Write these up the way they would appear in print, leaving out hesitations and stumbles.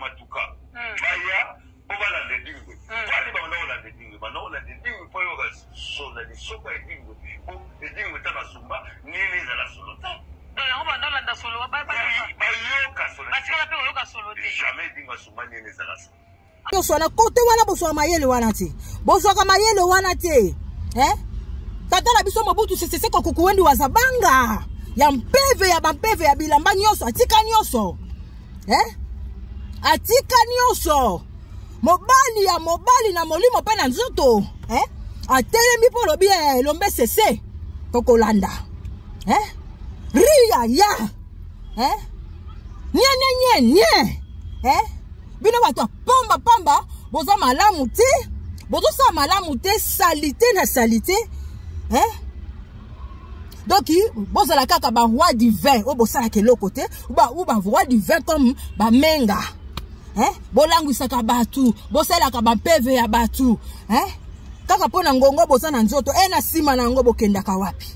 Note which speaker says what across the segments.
Speaker 1: matuka hmm. baya mpo balanda edingwe hmm. bali banda kolanda edingwe banda kolanda edingwe mpo yoka solo lisoko ya edingwe mpo edingwe ta basumba nini ezala solo te
Speaker 2: yango banda olanda solo
Speaker 1: bayoka solo
Speaker 2: batikala mpe koyoka solo te
Speaker 1: jamais edingwe asumba nini ezala solo
Speaker 3: nyonso wana kote wana bozwaka mayele wana te bozwaka mayele wana te eh? tata na biso mobutu seseseko kukuwendi wazabanga ya mpeve ya bampeve ya bilamba nyonso atika nyonso eh? atika nyonso mobali ya mobali na molimo mpe na nzoto eh? atelemi mpo olobi eh, elombe sese tokolanda eh? ria ya eh? nye nye nye nye eh? bino bato ya pamba pamba boza malamu te bozosala malamu te salite na salite eh? donc bozala kaka ba roi du vin oyo bosalaka eloko te ou ba roi du vin comme bamenga eh? bolangwisaka bato bosalaka bampeve ya bato eh? kaka mpo na ngongo boza na nzoto e na nsima na yango bokendaka wapi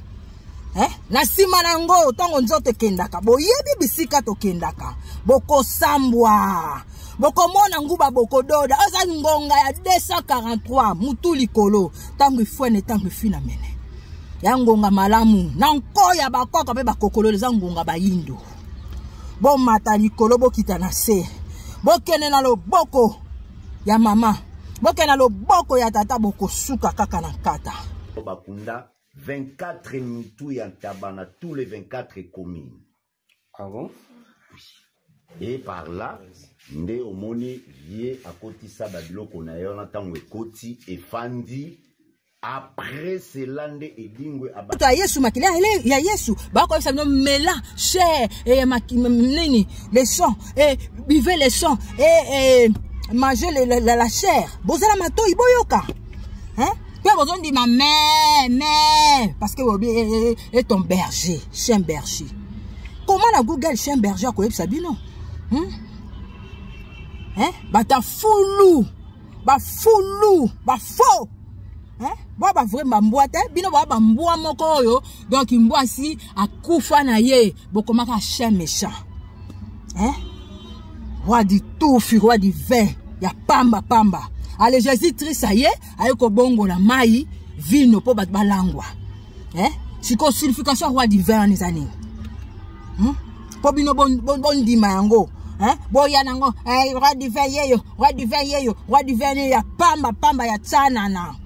Speaker 3: eh? na nsima na yango ntango nzoto ekendaka boyebi bisika tokendaka bokosambwa bokomona nguba bokododa oza ngonga ya 243 mutu likolo ntango ifwene ntango efina mene ya ngonga malamu na nko ya bakoko mpe bakokololo eza ngonga bayindo bomata likolo bokita na se bokende na loboko ya mama bokende na loboko ya tata bokosuka kaka na nkata
Speaker 4: bakunda 24 mitu ya ntaba na tous les 24 communes.
Speaker 5: Ah bon?
Speaker 4: Oui. Et par là, nde omoni vie akotisa babiloko na ye wana ntango ekoti efandi après cela nde edingwe
Speaker 3: ya yesu makila ya yesu bakoyebisa bino mela cher eh, nini le sang eh, buvez le sang eh, eh, manger le, la, la, la chair bozala matoi boyoka hein? mpe bozondima me me parce que obi eh, eh, eh, est ton berger chien berger comment na google chien berger akoyebisa bino hmm? hein? bato ya fulu bafulu bafaux hein? boa bavrai bambwa te bino boa bambwa moko oyo donc mbwa asi akufa na ye bokomaka chien méchant hein? roi du tufi roi du vin ya pamba pamba ale jésus triste aye aye kobongola mai vino mpo bato balangwa eh? sikoyo signification ya roi du vin wana eza nini hmm? mpo bino bondima yango eh? boya nango eh, roi du vin yeyo roi du vin yeyo roi du vin ya pamba pamba ya tsanana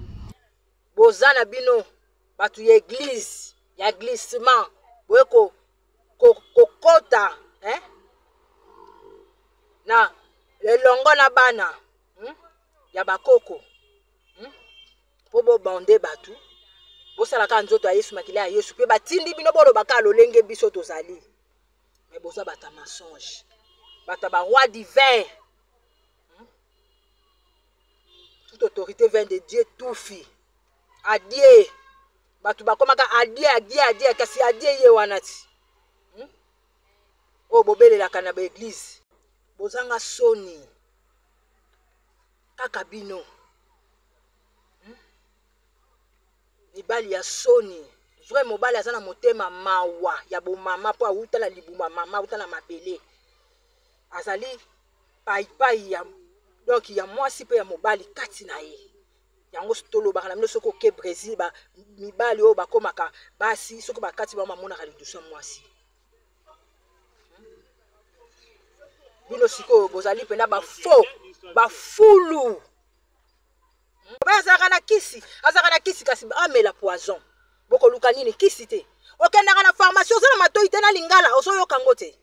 Speaker 3: boza na bino bato ya eglise ya glissement boye kokota ko, eh? na elongo na bana hmm? ya bakoko hmm? mpo bobande bato bosala kaka nzoto ya yesu makila ya yesu mpe batindi bino boloba kaka lolenge biso tozali me boza bato ya mensonge bato ya baroi divin hmm? toute autorité vient de dieu tufi adie bato bakomaka adie adie adie kasi adie ye wana ti hmm? oyo bobelelaka na baeglize bozanga soni kaka bino hmm? mibali ya soni vrai mobali aza na motema mawa ya bomama mpo awuta na libuma mama awuta na mabele azali paipai ya donc ya mwasi mpe ya mobali kati na ye yango tolobaka na bino soki oke brésil ba mibali oyo bakomaka basi soki bakati bango bamonaka lidusu ya mwasi bino sikoyo bozali mpena bafaux bafulu mobali azalaka na kisi azalaka na kisi kasi amela poison bokoluka nini kisi te okendaka na pharmacie oza na matoi te na lingala ozoyoka yango te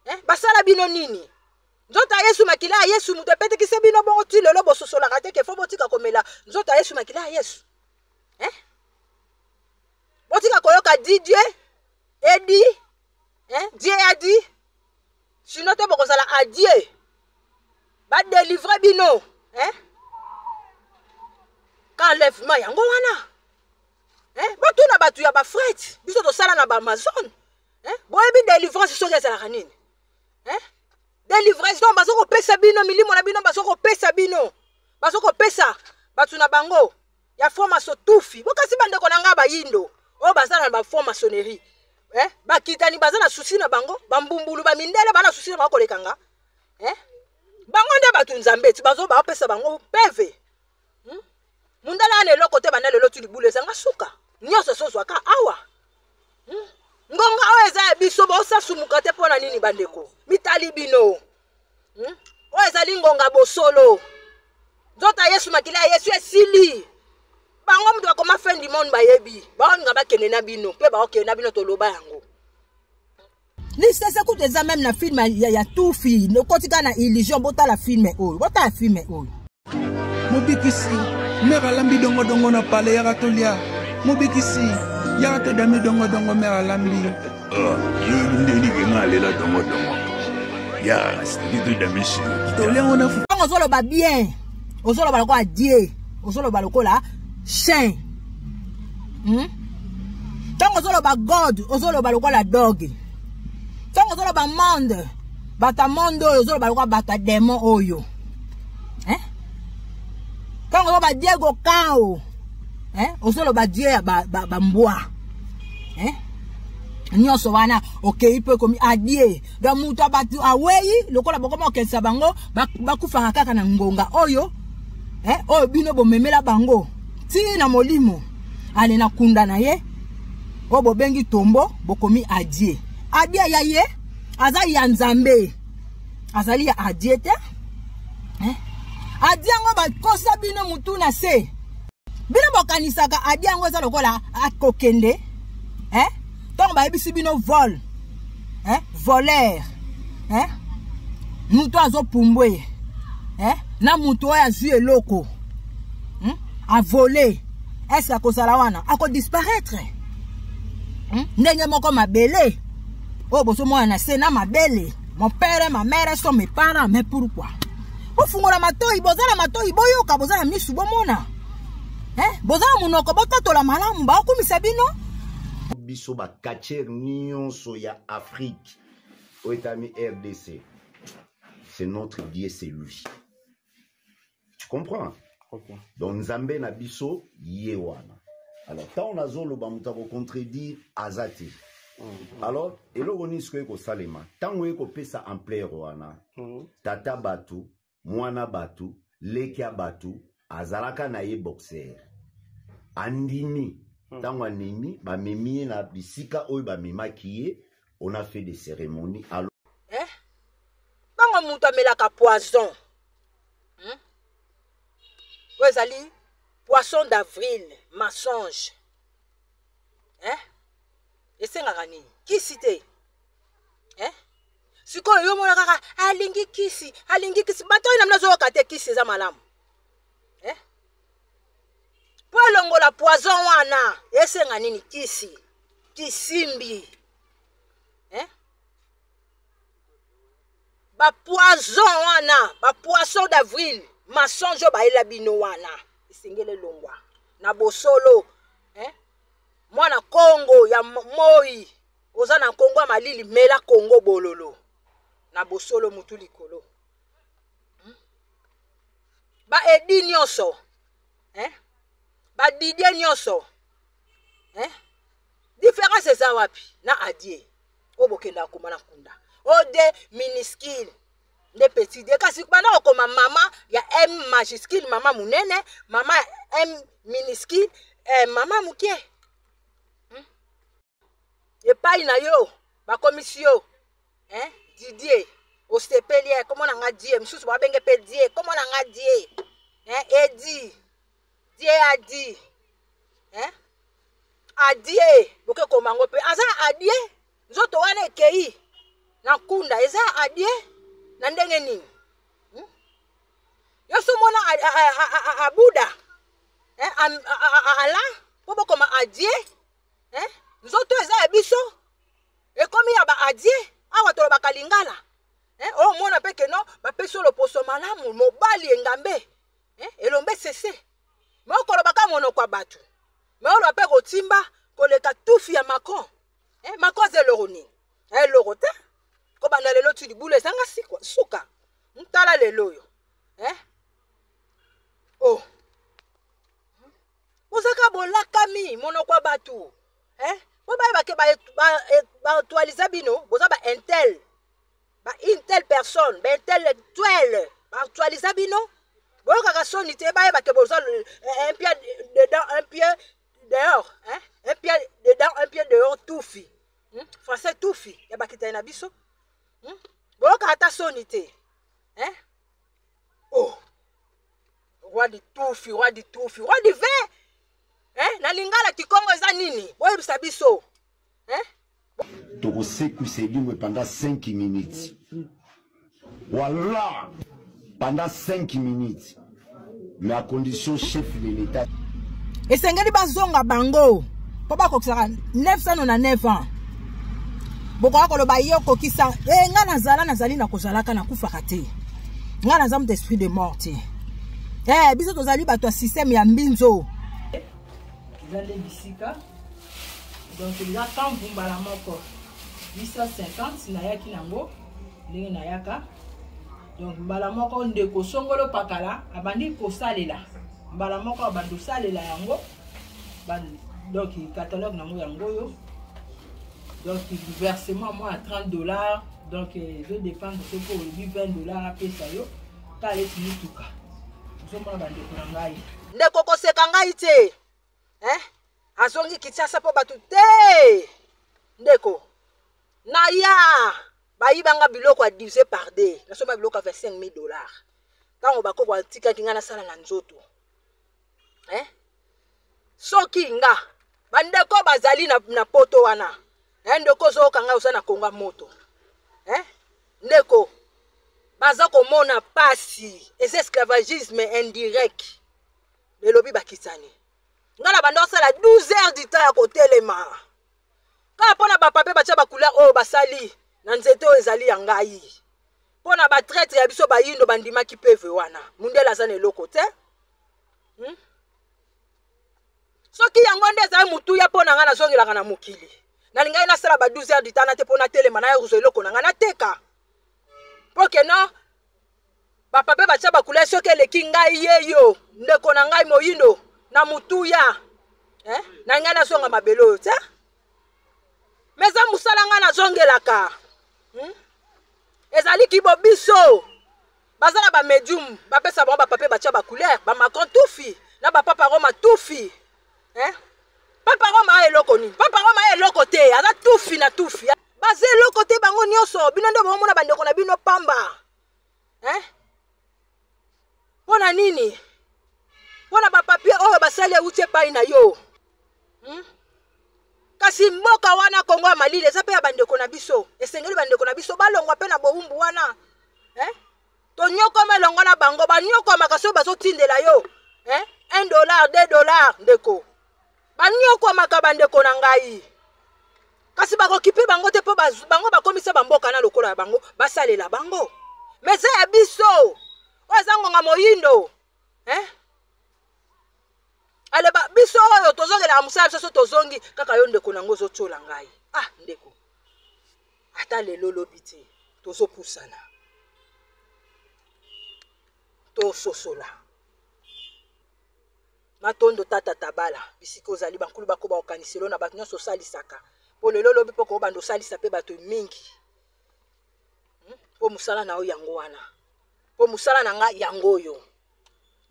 Speaker 3: eh? basala bino nini nzoto ya yesu makila ya yesu moto epetekise bino bongo ti lelo bososolaka te ke fo botika komela nzoto ya yesu makila ya yesu eh? botika koyoka di dieu edi eh? dieu a dit sino te bokozala adie badelivre bino eh? ka enlèvement yango wana eh? botuna bato ya bafrete biso tosala na baamazone eh? boyebi delivrance soki ezalaka nini eh? delivrance donc bazo kopesa bino milimo na bino bazo kopesa bino bazo kopesa bato na bango ya franc-maçon tufi bokasi bandeko na ngai bayindo oyo baza na ba franc-maçonnerie eh? bakitani baza na susi na bango bambumbulu bamindele baza na susi na bango koleka nga eh? Bango nde bato Nzambe ti bazo bapesa bango peve. Mundala ana eloko te banda lelo ti libulu ezanga suka. Nyonso sozwaka awa. Ngonga oyo eza ya biso, bosasumuka te mpo na nini bandeko? Mitali bino. Oyo ezali ngonga bosolo. Nzoto ya Yesu, makila ya Yesu esili. Bango moto bakoma fin du monde bayebi. Baolinga bakende na bino, mpe baokende na bino toloba yango. Lisese kutu eza meme na film ya tufi, okoti kaka na illusion. Botala film oyo, botala film oyo.
Speaker 5: Mobikisi, mère alambi dongodongo na pale, yaka tolia. Mobikisi, yaka todami dongodongo, mère alambi.
Speaker 6: Yo nde oliki nga alela dongodongo ya sitaki todami
Speaker 5: tolia ngo na.
Speaker 3: Ntango ozoloba bien, ozoloba lokola die, ozoloba lokola chien. Ntango ozoloba God, ozoloba lokola dog. Ntango ozoloba monde, bato ya monde oyo, ozoloba lokola bato ya démon oyo. Ntango ozoloba Diego Kao, ozoloba Dieu ya bambwa. Nyonso wana okei mpe ekomi adie. Donc moto ya bato awei lokola bokoma okendisa bango, bakufaka kaka na ngonga oyo, oyo bino bomemela bango ti na molimo ale na kunda na ye oyo bobengi tombo, bokomi adie. Adie ya ye aza ya Nzambe, azali ya adie te. Adie yango bakosa bino mutu na se. Bino bokanisaka adie yango eza lokola akokende. Ntango bayebisi bino vol, voleur, mutu azopumbwe, na mutu oyo azwi eloko, avole, est-ce akozala wana? Akodisparaître. Ndenge moko mabele oyo bozomona na se na mabele, mon père, ma mère sont mes parents. Mais pourquoi bofungola matoi? Boza na matoi, boyoka. Boza na misu, bomona. Boza na monoko, botatola malamu. Baokumisa bino.
Speaker 4: Biso bacatcheurs nyonso ya Afrique oyo etami RDC, c'est notre Dieu, c'est lui, tu comprends?
Speaker 7: Okay.
Speaker 4: Donc Nzambe na biso ye wana. Alors ntango nazoloba, moto akocontredire aza te. Alors eloko nini sikoyo ekosalema ntango ekopesa ampleur wana? Tata bato, mwana bato, leki ya bato azalaka na ye boxer, andimi. Ntango andimi, bamemi ye na bisika oyo bamemaki ye, on a fait des cérémonies. Alors
Speaker 3: Ntango moto amelaka poison, Oyo ezali poisson d'avril, mensonge, eh? Esengaka nini? Kisi te, eh? Sikoyo yo mona kaka alingi kisi, alingi kisi. Bato oyo na bino azoyoka te, kisi eza malamu, eh? Mpo elongola poison wana esenga nini? Kisi, kisimbi, eh? Bapoison wana, bapoisson d'avril, mensonge oyo bayela bino wana, esengeli elongwa na bosolo, eh? Mwana Kongo ya moi, oza na Kongo ya malili, mela Kongo bololo na bosolo, mutu likolo. Baedi nyonso, eh? Badidie nyonso, eh? Différence eza wapi na adie oyo bokendaka koma na kunda? Oyo D minuscule nde petit d, kasi banda kokoma mama ya M majuscule, mama monene, mama ya M minuscule, mama moke. Epai na yo bakomisi yo, Didier, osepeli, kombo na nga Die, mosusu babenge mpe Die, kombo na nga Die, edi Die adi, adie. Boke koma yango mpe aza adie. Nzoto wana ekei na nkunda, eza adie na ndenge nini? Yo so mona abuda, ala mpo bokoma adie, Nzoto eza ya biso, ekomi ya baadie. Awa tolobaka lingala, oyo omona mpe keno bapesi yo loposo malamu, mobali engambe, elombe sese. Me okolobaka monoko ya bato, me oloba mpe kotimba koleka tufi ya Macron. Macron aza eloko nini? Eloko te. Kobanda lelo ti libulu ezanga suka. Ntala lelo oyo, Oh, bozaka bolakami monoko ya bato, Po bayebake baaktualiza bino, boza ba intel, ba intel personne, ba intellectuel. Baactualisa bino, boyokaka soni te, bayeba ke boza un pied dedans, un pied dehors, hein? Un pied dedans, un pied dehors, tufi, Français tufi ya bakitani na biso, Boyokaka ata soni te, hein? Oh, roi du tufi, roi du tufi, roi du vin, hein? Na lingala kikongo eza nini? Boyebisa biso, hein?
Speaker 4: Tokosekwisa Edingwe pendant 5 minutes, wala pendant 5 minutes, mais à condition chef de l'État.
Speaker 3: Esengeli bazonga bango mpo bakokisaka 999 ans. Bokoka koloba ye okokisa e, ngai nazala, nazali na kozalaka, nakufaka te. Ngai naza moto esprit de mort te. E, biso tozali bato ya système ya mbinzo. Eza nde bisika, donc eza kamvu mbala moko 850 nayaki nango ndenge nayaka. Donc mbala moko ndeko songolo pakala abandi kosalela, mbala moko abandi kosalela yango. Donc catalogue nango yango oyo. Donc versement mwa ya 30 $, donc ezodépendre soki olobi 20 $ apesa yo kala eti mituka. Ozomona bandeko na ngai, ndeko koseka ngai te, eh? Azongi Kinshasa mpo bato te. Ndeko naya bayibanga biloko ya divisé par deux. Nasomba biloko ya 25 000 $. Ntango bakoko atikaki ngai nasala na nzoto, eh? Soki nga bandeko bazali na poto wana, eh? Ndeko ozoyoka ngai, oza na Kongo moto, eh? Ndeko baza komona pasi, eza esclavagisme indirect. Elobi bakitani ngai na banda osala 12 heures du temps ya kotelema kaka mpo na bapapier batia bacouleur oyo basali na nzete oyo ezali ya ngai, mpo na batraître ya biso bayindo bandimaki peve wana. Mundele aza na eloko te, Soki yango nde ezali motuya mpo na ngai, nazongelaka na mokili. Nalingaki nasala ba 12 heures du temps na te mpo natelema, naya kozwa eloko na ngai nateka, mpo ke non, bapapier batia bacouleur soki eleki ngai ye yo ndeko na ngai moyindo na motuya, eh? Na ngai nazonga mabele oyo te, me eza mosala ngai nazongelaka, Ezali kibo biso baza na bamédium, bapesa bango bapapier batia bacouleur, bamacron tufi na bapapa Roma tufi, eh? Papa Roma aya eloko nini? Papa Roma aya eloko te, aza tufi na tufi, baza eloko te bango nyonso. Bino nde bomona bandeko na bino pamba, eh? Mpo na nini? Mpo na bapapier oyo basali euti epai na yo, Kasi mboka wana Kongo ya malili eza mpe ya bandeko na biso. Esengeli bandeko na biso balongwa mpe na bowumbu wana, eh? Tonyokoma elongo na bango, banyokwamaka soki bazotindela yo, eh? 1 dollar, 2 $, ndeko, banyokwamaka bandeko na ngai. Kasi bakokipe bango te mpo bango bakomisa bamboka na lokola ya bango, basalela bango. Me eza ya biso, oyo eza ngonga moyindo, eh? Ale biso oyo tozongelaka mosala biso, so tozongi kaka yo ndeko nango ozotiola ngai. Ah ndeko, ata lelo lobi te, tozopusana, tososola. Matondo tata Tabala, bisika ozali, bankulu bakoba kokaniselo na bato nyonso osalisaka, mpo lelo lobi mpo kobanda osalisa mpe bato mingi, Mpo mosala na yo yango wana, mpo mosala na ngai yango oyo,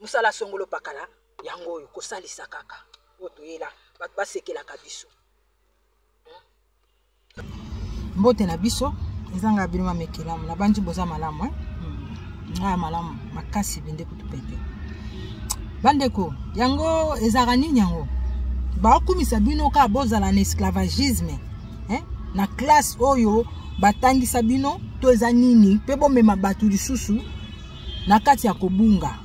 Speaker 3: mosala songolo pakala yango oyo, kosalisa kaka oyo toyela bato basekelaka biso. Mbote na biso, ezanga bino mamekelamu na bandi, boza malamu, eh? Ngai ya malamu makasi bende kutu pete. Bandeko, yango ezalaka nini? Yango baokumisa bino kaka bozala na esclavagisme, eh? Na classe oyo batangisa bino to eza nini? Mpe bomema bato lisusu na kati ya kobunga,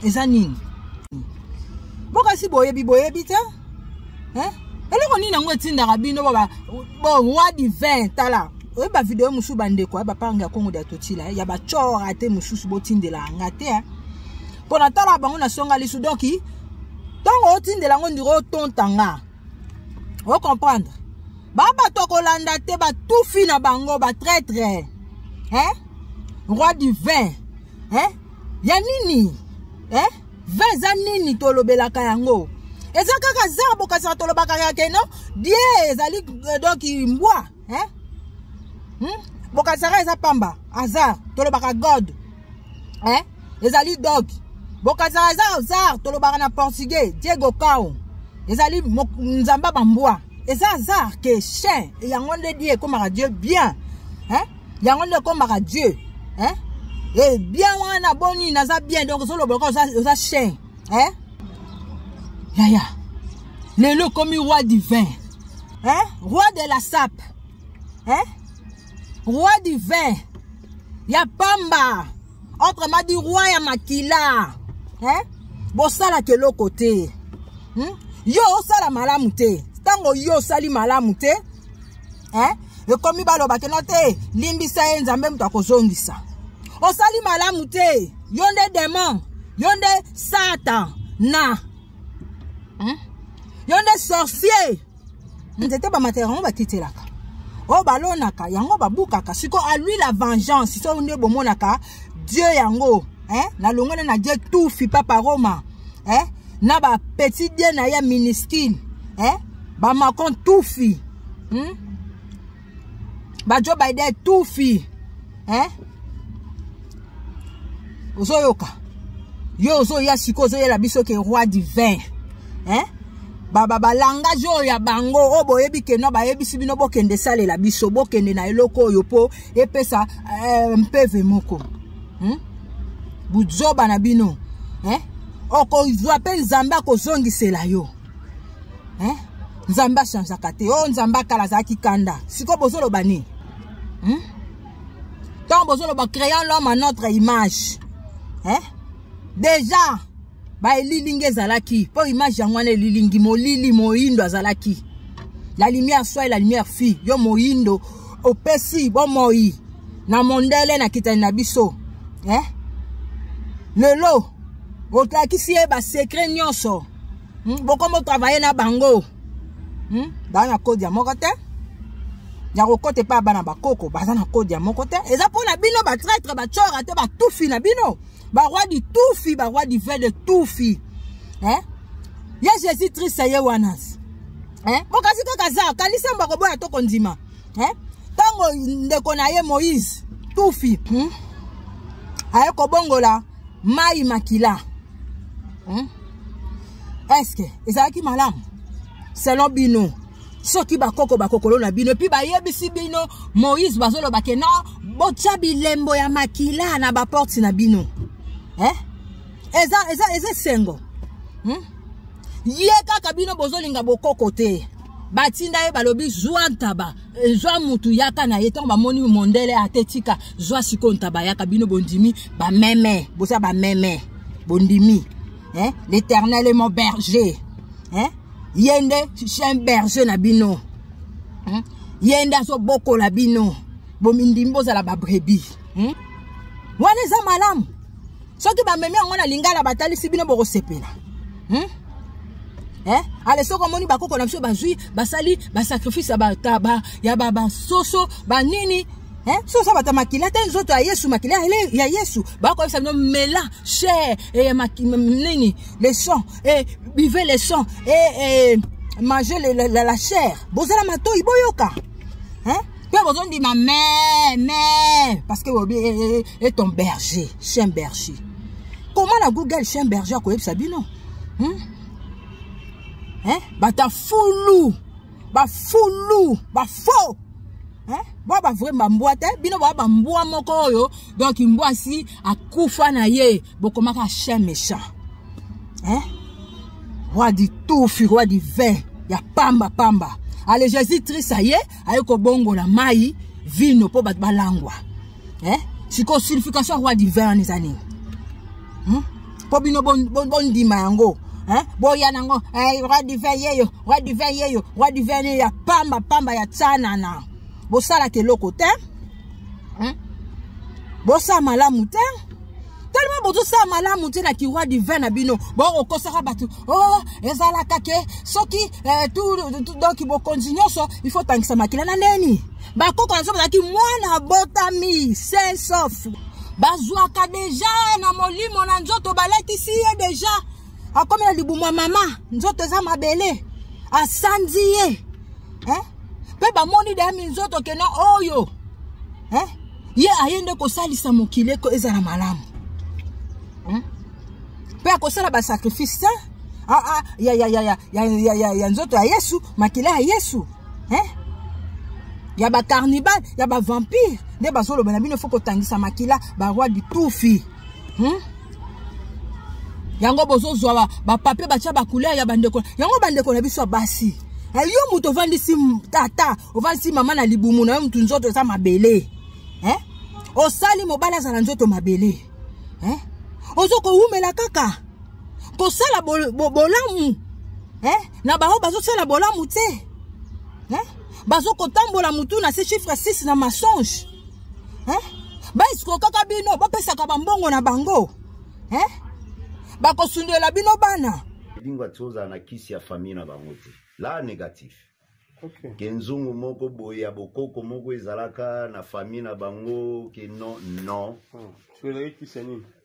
Speaker 3: Eza nini? Bokasi boyebi, boyebi te, eh? Eloko nini yango etindaka bino bo roi divin? Tala, oyebi bavideo mosusu, bandeko ya bapanga ya Kongo dia Totila ya bacora te, mosusu botindela yanga te mpo na tala bango nasonga lisu. Donc ntango otindela yango, ndiro otontanga, ocomprendre babato kolanda te, batufi na bango, batraître, hein? Roi du vin, hein? Ya nini, hein? Vin eza nini? Tolobelaka yango, eza kaka zar bokasaka, tolobaka kaka no die ezali donc mbwa, hein? Bokasaka eza pamba hasard, tolobaka God. Eh? Ezali dog. Bokazaka eza hasard tolobaka na portugais Diego Cao. Ezali nzamba bambwa. Eza hasard que chien yango nde die ekomaka Dieu bien. Hein? Yango nde ekomaka Dieu. Hein? Et bien wana boni naza bien donc ozoloba oza oza chien. Hein? Yaya. Lelo ekomi roi divin. Hein? Roi de la sape. Hein? Roi divin. Ya pamba. Autrement dit roi ya makila. Hein? Bosalaka eloko te. Yo osala malamu te. Tango yo osali malamu te. Hein? Ekomi baloba kena te, limbisa ye Nzambe moto akozongisa. Osali malamu te. Yo nde démon. Yo nde Satan na. Yo nde sorcier. Nzete ba matera yango bakitelaka. Oyo balonaka yango babukaka. Siko à lui la vengeance. So nde bomonaka Dieu yango, hein? Na longone na Dieu tout fi papa Roma, hein? Na ba petit Dieu na ya minuscule, hein? Ba Macron tout fi. Ba Joe Biden tout fi. Hein? Ozoyoka. Yo ozoya siko ozoyela biso ke roi divin. Hein? Ba ba ba langage oyo ya bango oyo boyebi ke no bayebisi bino bokende salela biso bokende na eloko oyo po epesa mpeve moko. Buzoba na bino. Hein? Okozwa pe Nzambe akozongisela yo. Hein? Nzambe achangeaka te. Oh Nzambe akala azalaki kanda. Siko bozoloba nini? Tant bozoloba créant l'homme à notre image. Hein? Déjà ba elilingi ezalaki po image yango wana elilingi molili moyindo azalaki. La lumière soit la lumière fille yo moyindo opesi bomoi na mondele na kitani na biso. Hein? Lelo otakisi ye ba secret nyonso. Bokomo travailler na bango. Ba na code ya moko te. Ya kokote pa bana bakoko baza na code ya moko te. Eza pona bino ba traître ba tchora te ba tufi na bino. Ba roi du tufi, ba roi du vin de tufi. Hein? Ya Jésus Christ ye wana. Hein? Bokasi kaka za kanisa mbako boya to kondima. Hein? Tango ndeko na ye Moïse tufi. Aye kobongola mai makila. Est-ce que ezalaki malamu? Selon bino. Soki bakoko bakokolo na bino puis bayebisi bino Moïse bazoloba ke non botia bilembo ya makila na ba porte na bino. Hein? Eza eza eza sengo. Ye kaka bino bozolinga bokoko te. Batinda ye balobi zwa ntaba, zwa mutu yaka na ye tango bamoni mondele atetika zwa siko ntaba yaka bino bondimi ba meme, boza ba meme. Bondimi. Hein? L'Éternel est mon berger. Hein? Yende chien berger na bino. Yende azo bokola bino. Bomindimi bozala ba brebis. Wana eza malamu. Soki ba memi yango na lingala batalisi bino bokosepela. Hein? Ale soko moni bakoko na biso bazui basali ba sacrifice ya ba taba ya ba ba soso ba nini. Hein? Soso bata makila te nzoto ya Yesu makila ya Yesu ba ko bisa no mela chair et nini les sang et buvez les sang et manger la chair. Bozala matoi boyoka. Hein? Pe bozondi ma mais parce que obi est ton berger, chien berger. Comment la Google chien berger koyebisa bino? Hein? Bata fulu, ba fulu, ba faux. Hein? Ba ba vrai mbwa te, bino ba ba mbwa moko oyo, donc mbwa si akufa na ye, bokomaka chien méchant. Hein? Roi du tout, roi du vin, ya pamba pamba. Allez Jésus Christ aye, aye ko bongo la mai vino po bat balangwa. Hein? Siko signification roi du vin les années. Po bino bon bon bon dima yango. Hein? Boya nango, eh roi du vin yeyo, roi du vin yeyo, roi du vin ya pamba pamba ya tsanana. Bosala ke loko te. Bosa malamu te. Tellement bozo sa malamu te na ki roi du vin na bino. Bo okosaka batu. Oh, ezala kake soki tout donc bo continue so, il faut tangisa makila na neni. Ba koko nzo bazaki mwana botami saint sauf. Bazwaka déjà na molimo na nzoto balatisi ye déjà. Akomi na libumu ya mama, nzoto eza mabele. Asandi ye. Hein? Pe bamoni da minzoto ke no oyo. Hein? Ye ayende kosalisa mokili ko ezala malamu. Mpe akosala basacrifice te ah, ah, ya, ya, ya, ya, ya, ya, ya, ya nzoto ya Yesu, makila ya Yesu, eh? Ya bacarnibal, ya bavampire nde bazoloba na bino fo kotangisa makila baroi du tufi, Yango bozozwa bapapie batya bacouleur ya bandeko yango, bandeko na biso ya basi. Yo moto ovandisi tata, ovandisi mama na libumu na yo, motu nzoto eza mabele, eh? Osali mobali azala nzoto mabele, eh? Ozo kowumela kaka kosala bolamu bo, bo eh? Na bango bazosala bolamu te, eh? Bazokotambola mutu na se chiffre 6 na mensonge, eh? Baeskrokaka bino, bapesaka bambongo na bango, eh? Bakosundela bino bana.
Speaker 4: Edingwe ati ozala na kisi ya famille na bango te, la négatif. Ke nzungu moko boye ya bokoko moko ezalaka na famille na bango ke non, non.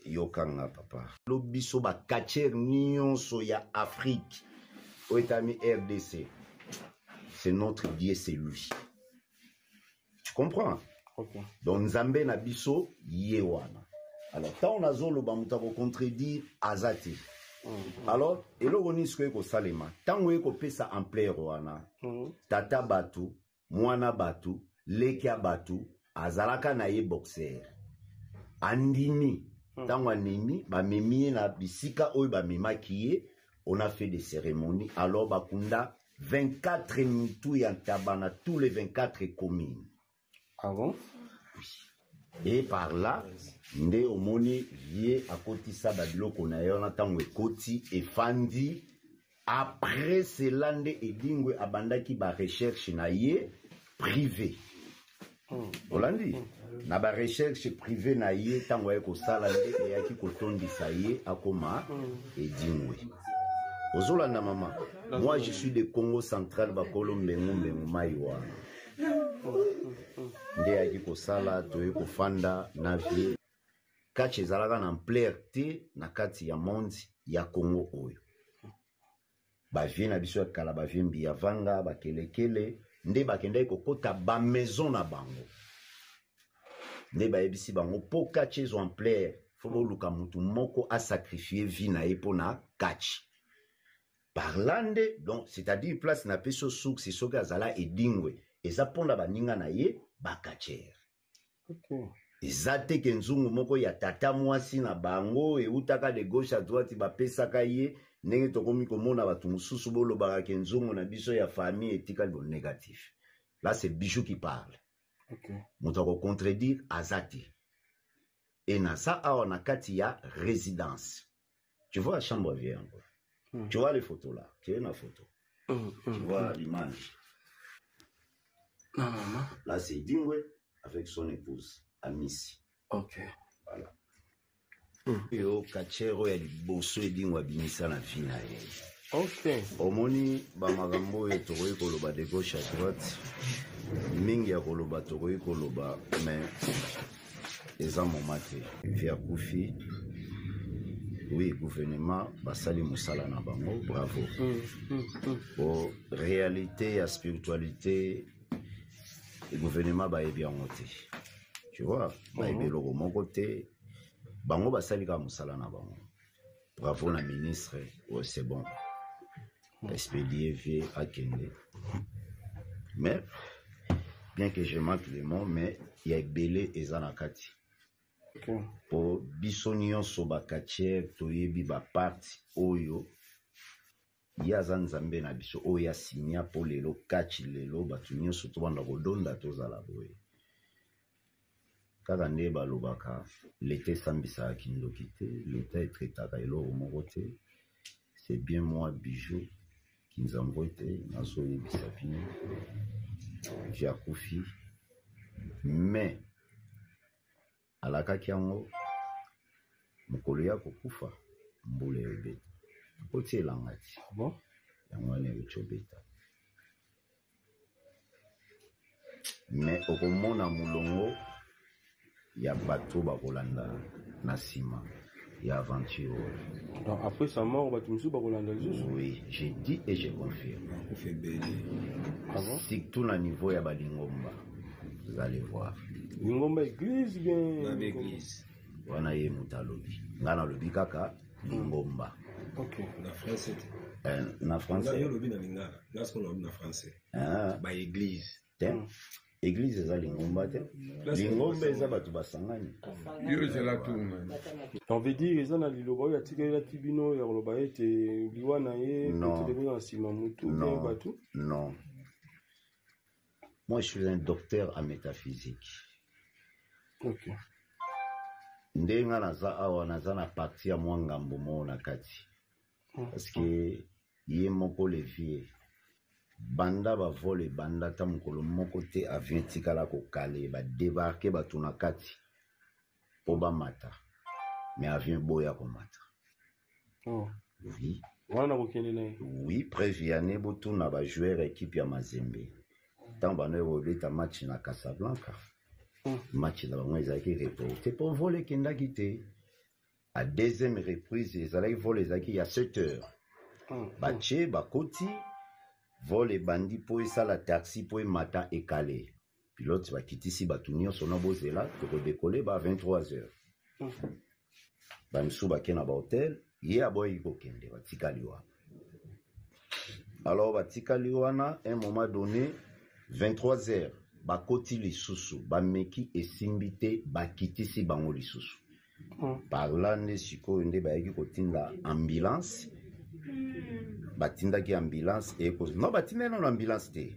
Speaker 4: Yokanga papa, lo biso bacatcheurs nyonso ya Afrique oyo etami RDC, c'est notre Dieu, c'est lui, tu comprends? Okay. Donc Nzambe na biso ye wana. Alors ntango nazoloba, moto akocontredire aza te. Alors eloko nini sikoyo ekosalema ntango ekopesa ampleur wana? Tata bato, mwana bato, leki ya bato azalaka na ye boxer, andimi. Ntango andimi, bamemi ye na bisika oyo bamemaki ye, on a fait des cérémonies. Alors bakunda 24 mitu ya ntaba na tous les 24 communes.
Speaker 7: Ah bon?
Speaker 4: Oui. Et par là nde omoni vie akotisa babiloko na ye wana. Ntango ekoti, efandi. Après cela nde Edingwe abandaki barecherche na ye privé. Olandi na barecherche privé na ye, ntango aye kosala nde eyaki kotondisa ye akoma Edingwe. Ozolanda mama? Moi, je suis de Congo Central, bakolo mbengu mbengu mai wana. Nde eyaki kosala toye kofanda na vie. Catch ezalaka na ampleur te na kati ya monde ya Congo oyo. Bavieux na biso ya kala, bavieux Mbiya Vanga, bakelekele, nde bakendaki kokɔta bamaison na bango, nde bayebisi bango mpo catch ezwa ampleur, fo boluka motu moko asacrifie vie na ye mpo na catch. Par là nde, donc c'est-à-dire place napesi yo source, soki azala Edingwe, eza mpona baninga na ye bacatcheurs. Eza te ke nzungu moko ya tata mwasi na bango eutaka de gauche à droite bapesaka ye, ndenge tokomi komona bato mosusu bolobaka ke nzungu na biso ya famille etikali bo négatif. Là, c'est Bijou qui parle. Moto akocontredire aza te. E naza awa na kati ya résidence, tu vois chambre vie yango. Tu vois les photos là, tu es na photo, tu vois l'image.
Speaker 7: Non, maman.
Speaker 4: Là, c'est Dingwe avec son épouse Amisi. Voilà. Oyo catcheur oyo ya liboso Edingwe abimisa na vie na ye. Omoni bamakambo oyo tokoki koloba de gauche à droite, mingi ya koloba tokoki koloba, mais eza moma te. Vieux akufi, oui, gouvernement basali mosala na bango, bravo. Po réalité ya spiritualité, gouvernement bayebi yango te, tu vois? Bayebi eloko moko te. Bango basali kaka mosala na bango, bravo na ministre. Ouais, c'est bon, expédier vieux akende. Mais bien que je manque les mots, mais ya ebele eza na kati po biso nyonso bacatcheurs toyebi baparte oyo ye aza Nzambe na biso oyo asinya mpo lelo catch, lelo bato nyonso tobanda kodonda, tozala boye kaka nde balobaka. Leta esambisaka kindoki te, leta etraitaka eloko moko te. C'est bien moi, Bijou Kinzambo ete nazoyebisa bino, vieux akufi, mais alakaki yango mokolo ya kokufa, mbula ebeta, akoti elanga ti.
Speaker 7: Ah bon?
Speaker 4: Yango wana euti obeta, mais okomona molongo ya bato bakolanda na nsima ya aventure oyo.
Speaker 7: Donc après sa mort, bato mosusu bakolanda lisusu?
Speaker 4: Oui, je dis et je confirme.
Speaker 5: Bakufa ebele.
Speaker 7: Ah bon?
Speaker 4: Surtout na niveau ya balingomba, vous allez voir.
Speaker 7: Lingomba, église bien?
Speaker 5: Na baeglise.
Speaker 4: Wana ye moto alobi, ngai nalobi kaka lingomba.
Speaker 7: Okay.
Speaker 8: Na français te.
Speaker 4: Eh, na français.
Speaker 8: Yo olobi na lingala, nga sikoyo nalobi na français.
Speaker 4: Ah.
Speaker 8: Ba église.
Speaker 4: Te. Église eza lingomba te. Lingomba eza bato basangani.
Speaker 6: Yo ezala tourne.
Speaker 7: On veut dire eza na liloba oyo atikelaki bino ya koloba ete liwa na ye
Speaker 4: Non.
Speaker 7: peut-être eza na nsima motu
Speaker 4: Non.
Speaker 7: mpe bato.
Speaker 4: Non. Moi, je suis un docteur en métaphysique.
Speaker 7: Ok.
Speaker 4: Ndenge nga naza awa, naza na parti ya mwa ngambo moko na kati. Parce que ye moko le vieux, banda bavol ebanda ata mokolo moko te avion etikala kokale, badébarquer bato na kati mpo bamata, mais avion eboya komata.
Speaker 7: Oh.
Speaker 4: Oui.
Speaker 7: Wana kokende na ye.
Speaker 4: Oui, preuve ya botuna bajoueur ya équipe ya Mazembe ntango bando kobeta match na Casablanca, match na bango ezalaki reporté mpo vol ekendaki te. A deuxième reprise ezalaki vol ezalaki ya 7 heures, batie bakoti vol ebandi mpo esala taxi mpo emata ekale, pilote bakitisi bato nyonso na bozela tokodécoller ba 23 heures. Bamisusu bake na bahotel, ye aboyaki kokende, batikali wana. Alors batikali wana, un moment donné 23 heures bakoti lisusu, bameki esimbi te, bakitisi bango lisusu. Par là nde sikoyo nde bayaki kotinda ambulance, batindaki ambulance eko non, batindaki nano ambulance te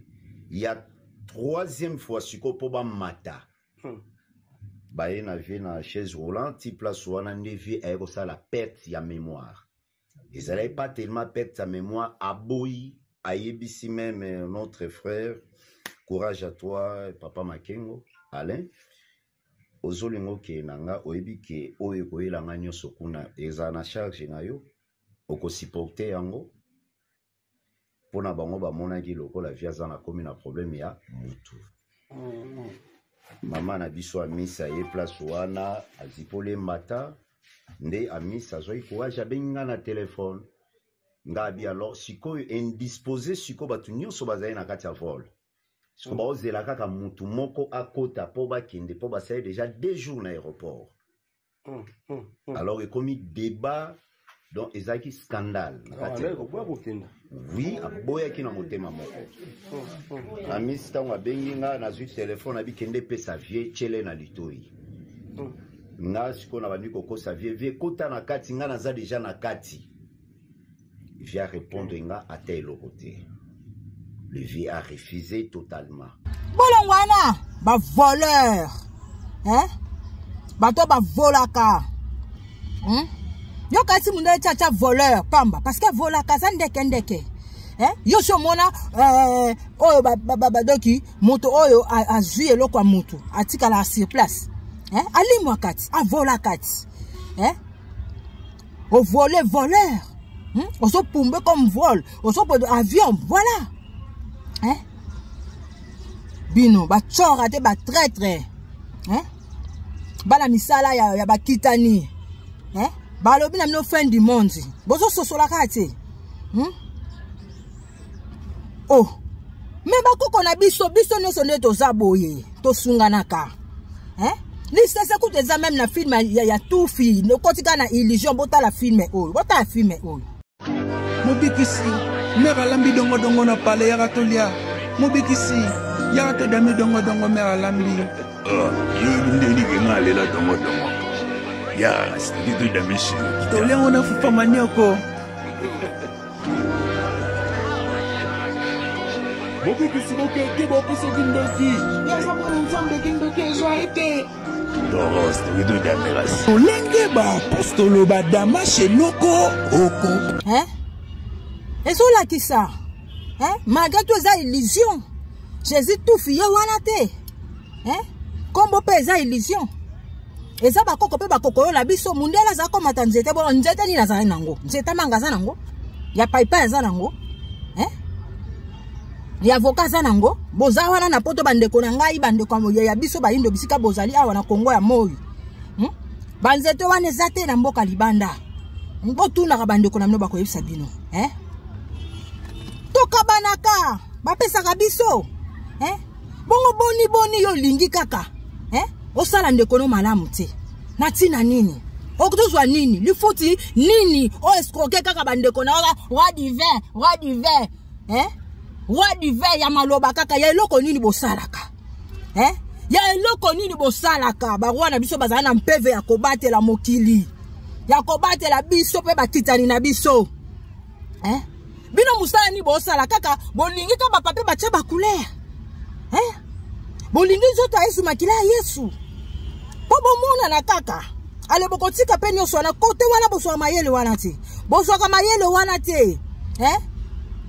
Speaker 4: ya troisième fois sikoyo mpo bamata. Baye na vieux na chaise roulante ti place wana nde vieux aye kosala perte ya mémoire. Ezalaki pas tellement perte ya mémoire, aboyi, ayebisi même notre frère, courage à toi papa Makengo Alain, ozolinga okende na nga, oyebi ke oyo ekoyela nga nyonso kuna ezala na charge na yo, okosupporter yango. Mpona bango bamonaki lokola vieux aza na komi na problème ya mutu. Mama na biso Amisi aye place wana, azipoli mbata nde Amisi azwaki courage, abengi nga na telefone. Nga abi alors sikoyo indisposé, sikoyo bato nyonso bazali na kati ya vol, sikoyo baozela kaka mutu moko akota mpo bakende, mpo basali déjà 2 jours na aéroport. Alors ekomi débat, donc ezalaki scandale na kati ya
Speaker 7: Ah, koboya kokenda.
Speaker 4: Oui, aboyaki na motema moko. Amisi ntango abengi nga, nazwi telefone, abi kende epesa vieux tiele na litoi. Nga sikoyo na bandi kokosa vieux, vieux kota na kati, nga naza déjà na kati. Vieux arépondre nga ata eloko te, le vieux a refusé totalement.
Speaker 3: Bolongo wana bavoleur, hein? Bato bavolaka, Yo kasi mundele tia voleur pamba parce que volaka aza ndeke ndeke, eh? Yo si omona oyo badoki moto oyo azwi eloko ya motu atikala sur place, eh? Alimwa kati avola kati, eh? Ovole voleur, Ozopumbe comme vol, ozopodo avion, voilà, eh? Bino batsora te, batraître, eh? Bana misala ya bakitani, eh? Balobi na bino fin du monde, bozososola kaka te, Oh, me bakoko na biso, biso nyonso nde toza boye, tosunganaka, eh? Lisese kutu eza même na film ya tufi, okoti kaka na illusion. Botala film oyo, botala film oyo.
Speaker 5: Mobikisi, mère alambi dongodongo na pale, yaka tolia. Mobikisi, yaka todami dongodongo, mère alambi.
Speaker 6: Yo nde olike nga alela dongodongo, yaka sitaki todame silo.
Speaker 5: Toliango na fufa manioko.
Speaker 7: Bobikisi bokeke bopesa kindoki.
Speaker 5: Yaza mwana Nzambe, kindoki ezwa ye te.
Speaker 6: Doros toki todamekasi.
Speaker 5: Tolenge baapostolo badamashe eloko oko.
Speaker 3: Hein? Ezolakisa, hein? Malgré tout eza illusion, Jésus tufi ye wana te, hein? Nkombo mpe eza illusion, eza bakoko mpe bakoko oyo na biso. Mundele aza komata nzete, bo nzete nini azali nango? Nzete manga aza nango, ya paipai aza nango, hein? Ya avocat aza nango. Boza wana na poto, bandeko na ngai, bandeko ya biso bayindo, bisika bozali awa na Kongo ya moi, Banzete wana eza te na mboka libanda. Botunaka bandeko na bino, bakoyebisa bino, eh? Tokabanaka, bapesaka biso, eh? Bongo boni boni yo olingi kaka, eh? Osala ndeko no malamu te. Na ntina nini? Okotozwa nini? Lifuti nini? Oyo escroke kaka bandeko na yo, roi du vin, roi du vin, eh? Roi du vin ya maloba kaka, ya eloko nini bosalaka? Eh? Ya eloko nini bosalaka? Baroi na biso bazala na mpeve ya kobatela mokili, ya kobatela biso mpe bakitani na biso. Eh? Bino mosala nini bosala? Kaka bolingi ka bapape batya bacouleur. Eh? Bolingi nzoto ya Yesu, makila ya Yesu, mpo bomonana kaka. Ale bokotika mpe nyonso wana kote wana, bozwaka mayele wana te, bozwaka mayele wana te. Eh?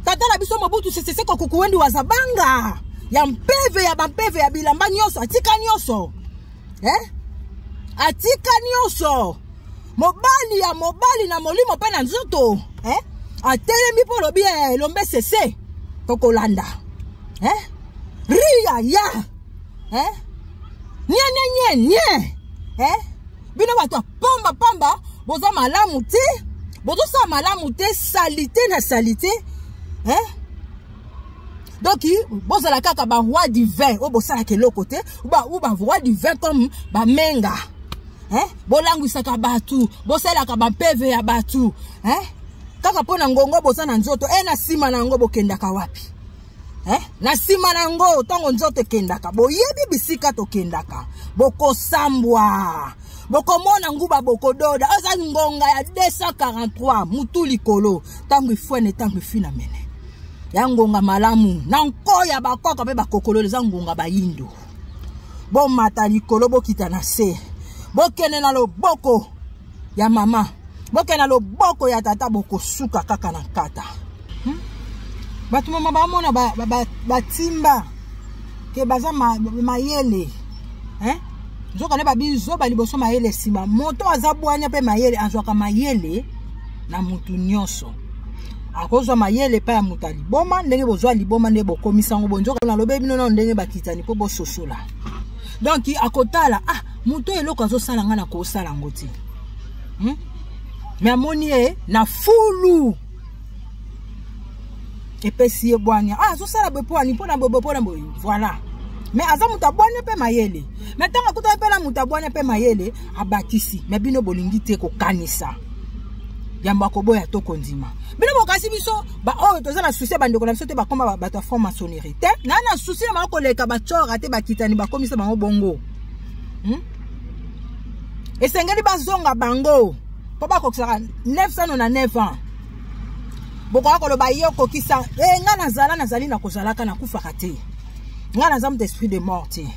Speaker 3: Tata na biso Mobutu Sese Seko Kukuwendi Wazabanga ya mpeve ya bampeve ya bilamba nyonso, atika nyonso. Eh? Atika nyonso. Mobali ya mobali na molimo mpe na nzoto. Eh? Atelemi mpo olobi elombe sese tokolanda. Eh? Ria ya. Eh? Nye nye nye nye. Eh? Bino bato ya pamba pamba, boza malamu te, bozosala malamu te, salite na salite. Eh? Donc bozala kaka ba roi du vin oyo bosalaka eloko te, ou ba roi du vin comme bamenga. Eh? Bolangwisaka bato, bosalaka bampeve ya bato. Eh? Kaka mpo na ngongo boza na nzoto, na nsima na yango bokendaka wapi? Eh? Na nsima na yango ntango nzoto ekendaka, boyebi bisika tokendaka, bokosambwa, bokomona nguba, bokododa. Oza ngonga ya 243 mutu likolo, ntango ifwene, ntango ifina mene ya ngonga malamu na nkoya bakoka mpe bakokololo, eza ngonga bayindo. Bomata likolo, bokita na se, bokende na loboko ya mama, bokende na loboko ya tata, bokosuka kaka na nkata. Bato mama bamona batimba ke baza mayele. Eh? Nzoka nde babizoba liboso, mayele nsima. Moto aza bwanya mpe mayele, azwaka mayele na motu nyonso. Akozwa mayele epai ya moto ya liboma, ndenge bozwa liboma nde bokomisa yango bonzoka. Nalobe bino nano ndenge bakitani mpo bososola. Donc akotala, ah, moto eloko azosala nga na kosala yango te. Me amoni ye na fulu, epesi ye bwanya. Ah, azosala boye mpo ani, mpo na boye, mpo na boye. Voilà. Mais aza moto abwanya mpe mayele. Mais ntango akutaki mpe na moto abwanya mpe mayele, abakisi. Mais bino bolingi te kokanisa. Yambo akoboya to kondima. Bino bokasi biso ba oyo toza na souci ya bandeko na biso te, bakoma bato ya franc-maçonnerie te. Na na souci na bango koleka bacora te, bakitani bakomisa bango bongo. Esengeli bazonga bango mpo bakokisaka 999 ans. Bokoka koloba ye okokisa. Nga nazala, nazali na kozalaka, nakufaka te. Nga naza moto esprit de mort te.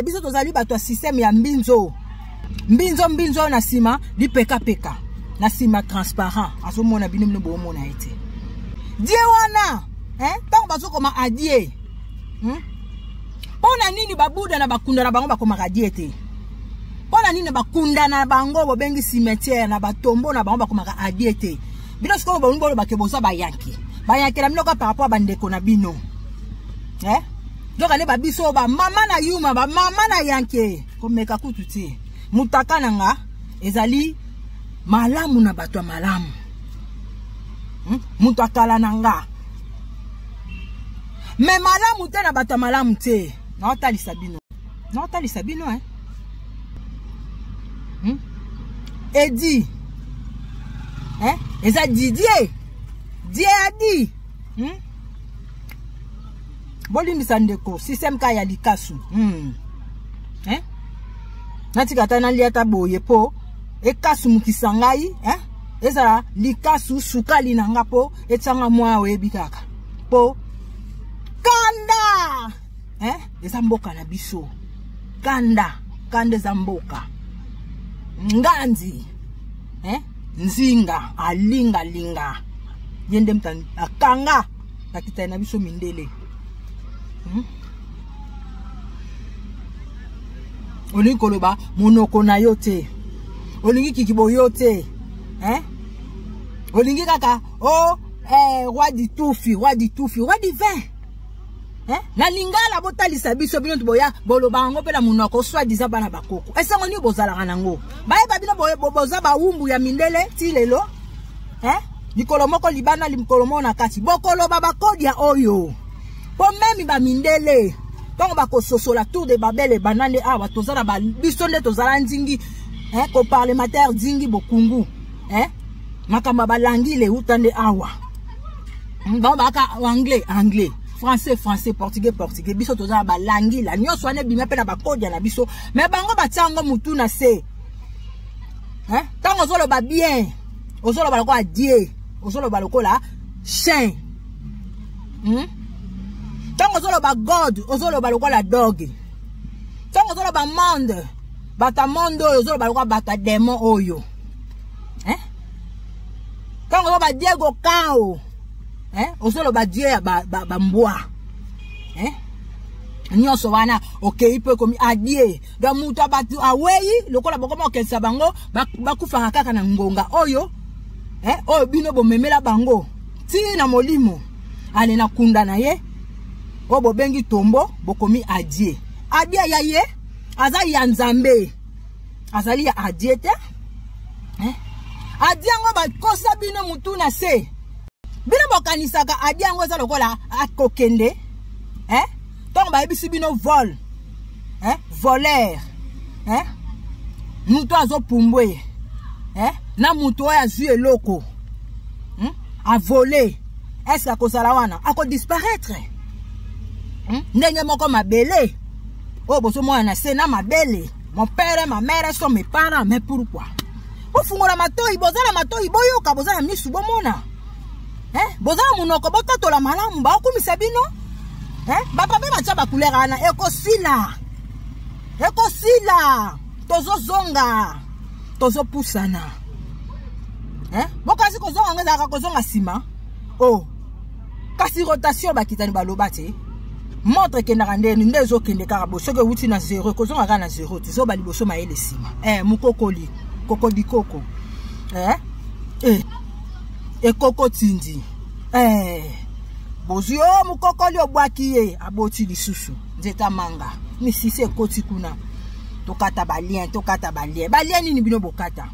Speaker 3: Biso tozali bato ya système ya mbinzo. Mbinzo mbinzo na nsima lipekapeka, na nsima transparent, azomona bino, bino boomona ye te. Die wana, ntango bazokoma adie. Mpo na nini babuda na bakunda na bango bakomaka die te? Mpo na nini bakunda na bango bobengi cimetière na batombo na bango bakomaka adie te? Bino sikoyo bolingi bolobake boza bayanki. Bayanki na bino kaka par rapport ya bandeko na bino. Eh? Donc ale babiso ba mama na yuma, ba mama na yanke, komeka kutu te. Mutaka na nga ezali malamu na bato ya malamu. Mutu akala na nga. Mais malamu te na bato ya malamu te. Naotalisa bino. Naotalisa bino, hein. Edi. Hein? Eza Didier. Dieu a dit. Bolimbisa ndeko, système ka ya likasu. Hein? Natika ata nalia ata boye po ekasumukisa ngai, hein? Ezala likasu sukali na nga po etianga mwa oyebi kaka. Po kanda, hein? Eza mboka na biso. Kanda, kanda eza mboka. Nganzi, hein? Nzinga alinga linga. Ye nde mutu akanga bakitani na biso mindele. Olingi koloba monoko na yo te, olingi kikibo yo te, hein? Olingi kaka oh, roi du tufi, roi du tufi, roi du vin. Hein? Na lingala botalisa biso bino boya boloba yango mpe na monoko soit disant bana bakoko. Esango nini bozalaka nango? Bayeba bino boza bawumbu ya mindele ti lelo. Hein? Likolo moko libanda, likolo moko na kati. Bokoloba bakodia oyo. Po meme ba mindele ntango bakososola tour de Babel ebanda nde awa, toza na biso nde tozala nzingi. Eh, ko parlementaire dingi bokungu. Eh? Makambo balangile euta nde awa. Bango baka anglais, anglais. Français, français, portugais, portugais. Biso toza na balangila. Nyonso wana ebima mpe na bakodia na biso. Mais bango batia yango mutu na se. Hein? Tango ozoloba bien, ozoloba lokola die, ozoloba lokola chien. Tango ozoloba God, ozoloba lokola dog. Tango ozoloba monde, bato ya monde oyo ozoloba lokola bato ya démon oyo. Hein? Tango ozoloba Diego Cao, hein? Ozoloba Dieu ya ba, ba, ba mbwa. Hein? Nyonso wana okei mpe ekomi adie. Donc moto ya bato awei lokola bokoma kokendisa bango bakufaka kaka na ngonga oyo, eh, oyo bino bomemela bango ti na molimo ale na kunda na ye oyo bobengi tombo bokomi adie. Adie ya ye aza ya Nzambe, azali ya adie te, eh? Adie yango bakosa bino mutu na se. Bino bokanisaka adie yango eza lokola akokende, eh? Ntango bayebisi bino vol, eh? Voleur, eh? Mutu azopumbwe, eh? Na mutu oyo azwi eloko, avole, est-ce akozala wana? Akodisparaître. Ndenge moko mabele oyo bozomona na se na mabele, mon père, ma mère sont mes parents, mais pourquoi? Bofungola matoi, boza na matoi boyoka, boza na misu bomona, eh? Boza na monoko botatola malamu, baokumisa bino, eh? Bapapa batia bacouleur wana ekosila, ekosila, tozozonga, tozopusana, eh? Bokasi kozonga ngo ezalaka kozonga nsima. Oh, kasi rotation bakitani baloba te, montre ekendaka ndeni nde ezokende kaka bo, soki ewuti na zero ekozonga kaka na zero te, zoba liboso mayele nsima, eh, mokokoli kokodikoko, eh? Eh, ekoko tindi, eh, bozwi o mokokoli obwaki ye aboti lisusu nzeta manga misisi ekoti kuna. Tokata balien, tokata balien, balien nini bino bokata,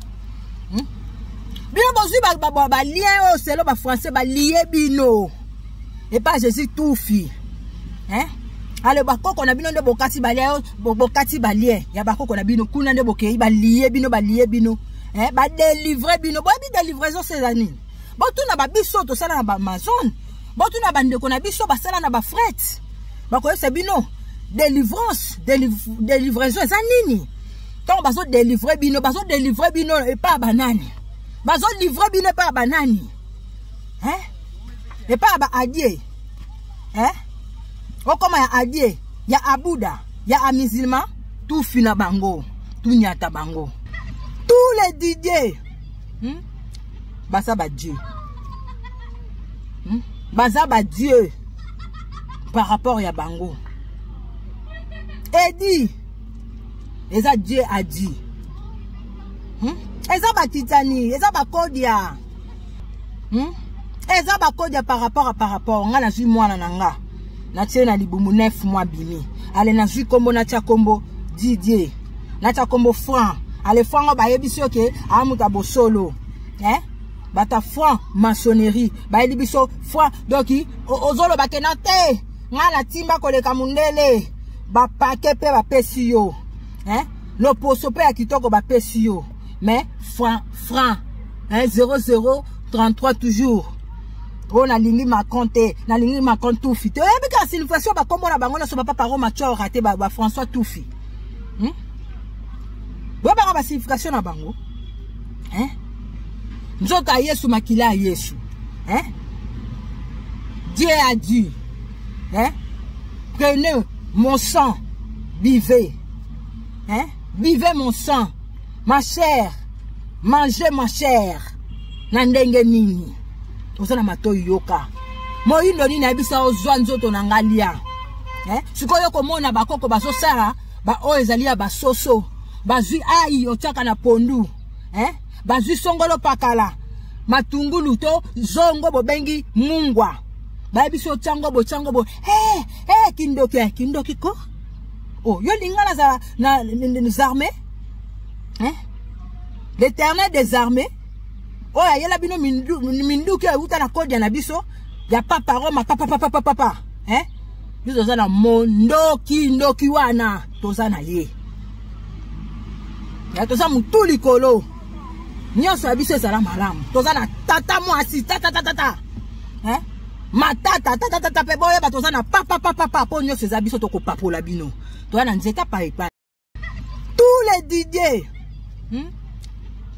Speaker 3: Bino bozwi balien oyo selo bafrançais balie bino epa Jésus tufi, hein? Ale bakoko na bino nde bokati balien, bokati balien ya bakoko na bino kuna nde bokei balie bino, balie bino, hein? Badelivre bino, boyebi delivraison seza nini? Botuna babiso tosala na baamazone, botuna bandeko na biso basala na bafret, bakoyebisa bino délivrance, délivraison eza nini. Ntango bazodelivre bino, bazodelivre bino epa ya banani? Bazolivre bino epa ya banani, hein? Epa ya baadie, hein? Okoma ya adie ya abuda ya amusulman, tufi na bango, tunyata bango tous les didier, Baza badieu, Baza badieu par rapport ya bango. Edi eza Dieu a dit, Eza bakitani, eza bakodia, Eza bakodia par rapport à par rapport. Nga nazwi mwana na nga, natie na libumu 9 mois bimi. Ale nazwi kombo, natia kombo Didier, natia kombo Franc. Ale Franc oyo bayebisi yo ke amuta bosolo, eh? Bata franc maçonnerie bayebi biso franc, donc ozoloba ke na te nga natimba koleka mundele, bapake mpe bapesi yo, hein? Loposo mpe ya kitoko bapesi yo, mais franc franc, hein? 00 33 toujours oyo nalingi Macron te, nalingi Macron tufi te. Oyebi kaka signification bakombo na bango nyonso, bapapa Roma Chora te, ba François tufi, Boyebaka basignification na bango, hein? Nzoto ya Yesu, makila ya Yesu, hein? Dieu a dit, hein? Prenez mon sang, buvez, hein? Buvez mon sang, ma chair, mangez ma chair. Na ndenge nini oza na matoi yoka moyindo nini ayebisa ozwa nzoto na nga lia, eh? Sikoyo komona bakoko bazosala ba oyo ezali ya basoso, bazwi ai otiaka na pondu, eh? Bazwi songolo pakala matungulu to zongo bobengi mungwa, bayebisi otiango botiango bo, hey, hey, kindoki, kindoki ko oh, yo linga nazala na les armées, hein? L'éternel des armées oyo ayela bino minduki oyo euta na kodia na biso ya papa Roma, papa papa papa papa, hein? Biso toza na mondoki, ndoki wana toza na ye. Ya toza mutu likolo. Nyonso ya biso ezala malamu. Toza na tata mwasi, tata tata tata. Hein? Matata tata tata pe boyeba toza na papa papa papa po nyonso eza biso tokopapola bino. Toza na nzeta pa epai. Tous les Didier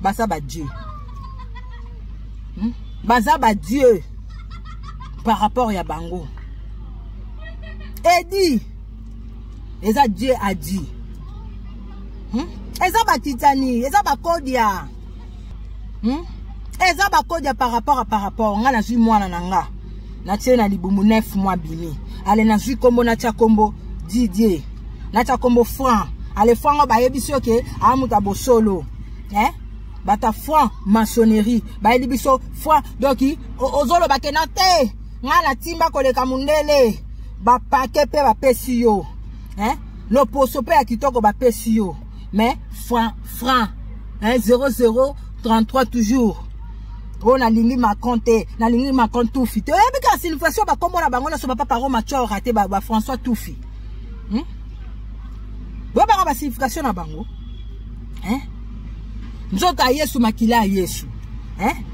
Speaker 3: Baza ba Dieu. Baza ba Dieu par rapport ya bango. Edi eza Dieu a dit. Eza ba titani, eza ba kodia. Eza ba kodia par rapport à par rapport. Nga nazwi mwana na nga. Natie na libumu 9 mois bimi. Ale nazwi kombo natia kombo Didier. Natia kombo Franc. Ale Franc ngo bayebisi yo ke a moto ya bosolo. Eh? Bata Franc maçonnerie. Bayebi biso Franc donc ozoloba ke na te. Nga na timba koleka mundele. Ba paquet pe bapesi yo. Hein? Loposo pe ya kitoko bapesi yo. Mais franc franc hein 00 33 toujours. Oyo nalingi Macron te, nalingi Macron Tufi te. Oyebi kaka signification bakombo na bango nyonso ba papa Roma Tchora te, ba François Tufi. Boyebaka ba signification na bango. Hein? Nzoto ya Yesu, makila ya Yesu. Hein?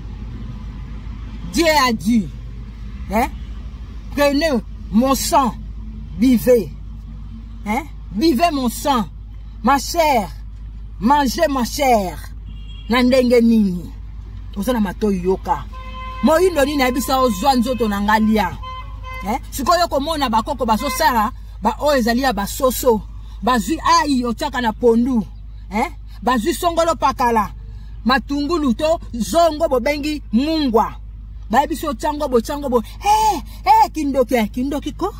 Speaker 3: Dieu a dit, hein? Prenez mon sang, buvez. Hein? Buvez mon sang, ma chère, mangez ma chère. Na ndenge nini? Oza na matoyi yoka. Moyindo nini ayebisa ozwa nzoto na nga lia. Hein? Sikoyo komona bakoko bazosala ba oyo ezali ya basoso. Bazwi ai otiaka na pondu. Hein? Bazwi songolo pakala. Matungulu to zongo bobengi mungwa. Bayebisi otyango bo tyango bo. Eh, eh kindoki, eh, kindoki ko.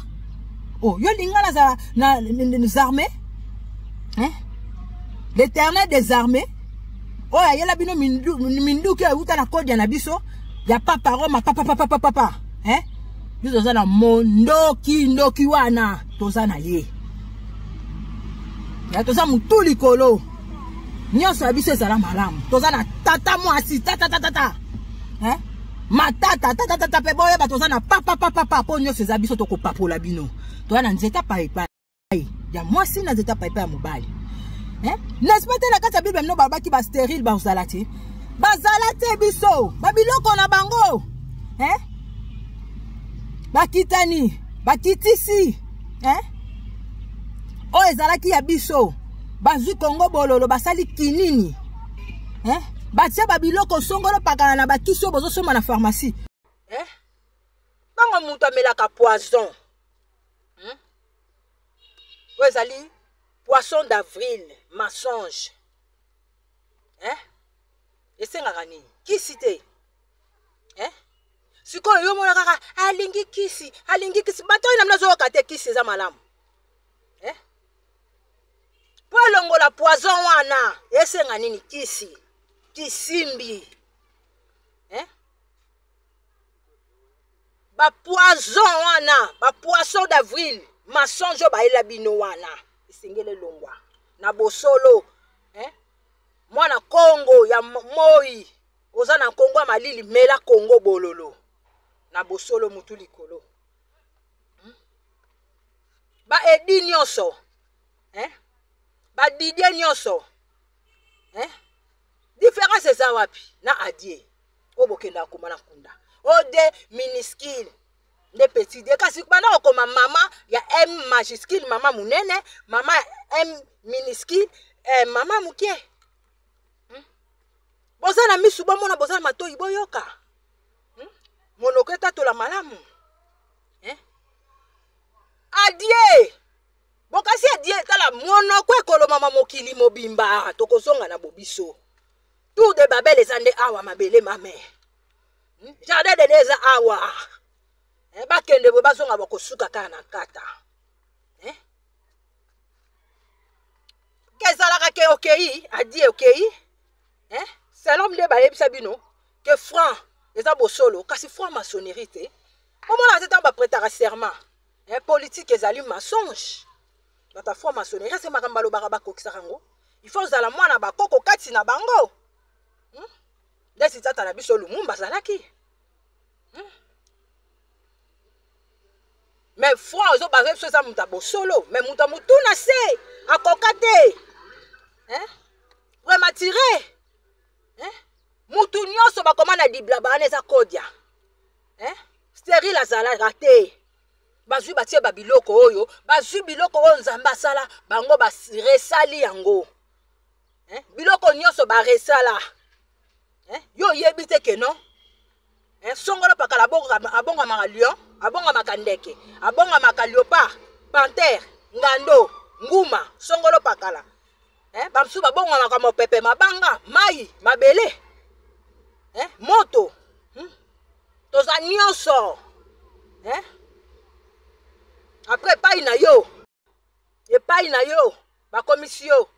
Speaker 3: Oh, yo lingala za na les armées. Hein? L'Éternel des armées. Oyo ayela bino minduki oyo euta na kodia na biso ya papa Roma papa papa papa papa. Hein? Biso toza na mondoki ndoki wana toza na ye. Ya toza mutu likolo. Nyonso ya biso ezala malamu. Toza na tata mwasi tata tata tata. Hein? Matata tata tata pe boyeba toza na papa papa papa po nyonso eza biso tokopapola bino. Toza na nzeta pa epai ya mwasi na nzeta pa epai ya mobali. Hein? N'est-ce pas te na kati ya Bible bino balobaki ba stérile bazala te. Bazala te biso, ba biloko na bango. Hein? Bakitani, bakitisi. Hein? Oyo ezalaki ya biso. Bazwi Kongo bololo basali kinini. Hein? Batia ba biloko songolo pakala na bakisi oyo bozosomba na pharmacie. Hein? Bango moto amelaka poison. Oyo ezali poisson d'avril, mensonge. Hein? Esengaka nini? Kisi te. Hein? Sikoyo yo mona kaka alingi kisi, alingi kisi. Bato oyo na mna zoyoka te kisi eza malamu. Hein? Po elongola poison wana, esenga nini? Kisi. Kisimbi. Hein? Ba poison wana, ba poisson d'avril, mensonge oyo bayela bino wana, esengeli elongwa na bosolo. Hein? Mwana Kongo ya moi, oza na Kongo ya malili, mela Kongo bololo na bosolo mutu likolo. Ba edi nyonso, hein? Ba Didier nyonso, hein? Différence eza wapi na adie oyo bokendaka koma na kunda oyo de minuscule nde petit de, kasi banda kokoma mama ya M majuscule, mama munene, mama ya M minuscule, mama moke. Boza na misu bomona, boza na matoyi boyoka. Monoko etatola malamu. Adie bokasi adie, tala monoko ekolomama mokili mobimba, tokozonga na bobiso. Tour de Babel eza nde awa mabele mame. Jardin de eza awa. Bakende boye bazonga bakosuka kaka na kata. Kezalaka ke okei, adie okei. Selon nde bayebisa bino ke franc eza bosolo, kasi franc maçonnerie te. Bomona te ntango bapretaka serment. Politique ezali mensonge. Bato ya franc maçonnerie se makambo balobaka bakokisaka yango. Il faut ozala mwana bakoko kati na bango. Ndesi tata na biso Lumumba azalaki. Mais franc ozo bazo biso eza moto ya bosolo, mais moto ya motuna se akoka te. Hein? Prématuré, eh? Mutu nyonso bakoma na diblaba wana eza kodia, eh? Stérile azalaka te. Bazwi batie babiloko oyo, bazwi biloko oyo Nzambe asala, bango baresali yango, eh? Biloko nyonso baresala, eh? Yo oyebi te ke non, eh? Songolo pakala abongamaka lion, abongamaka ndeke, abongamaka léopard, panthère, ngando, nguma, songolo pakala, eh? Bamosusu babongamaka mopepe, mabanga, mai, mabele, eh? Moto, Toza nyonso, eh? Après epai na yo, epai na yo bakomisi yo,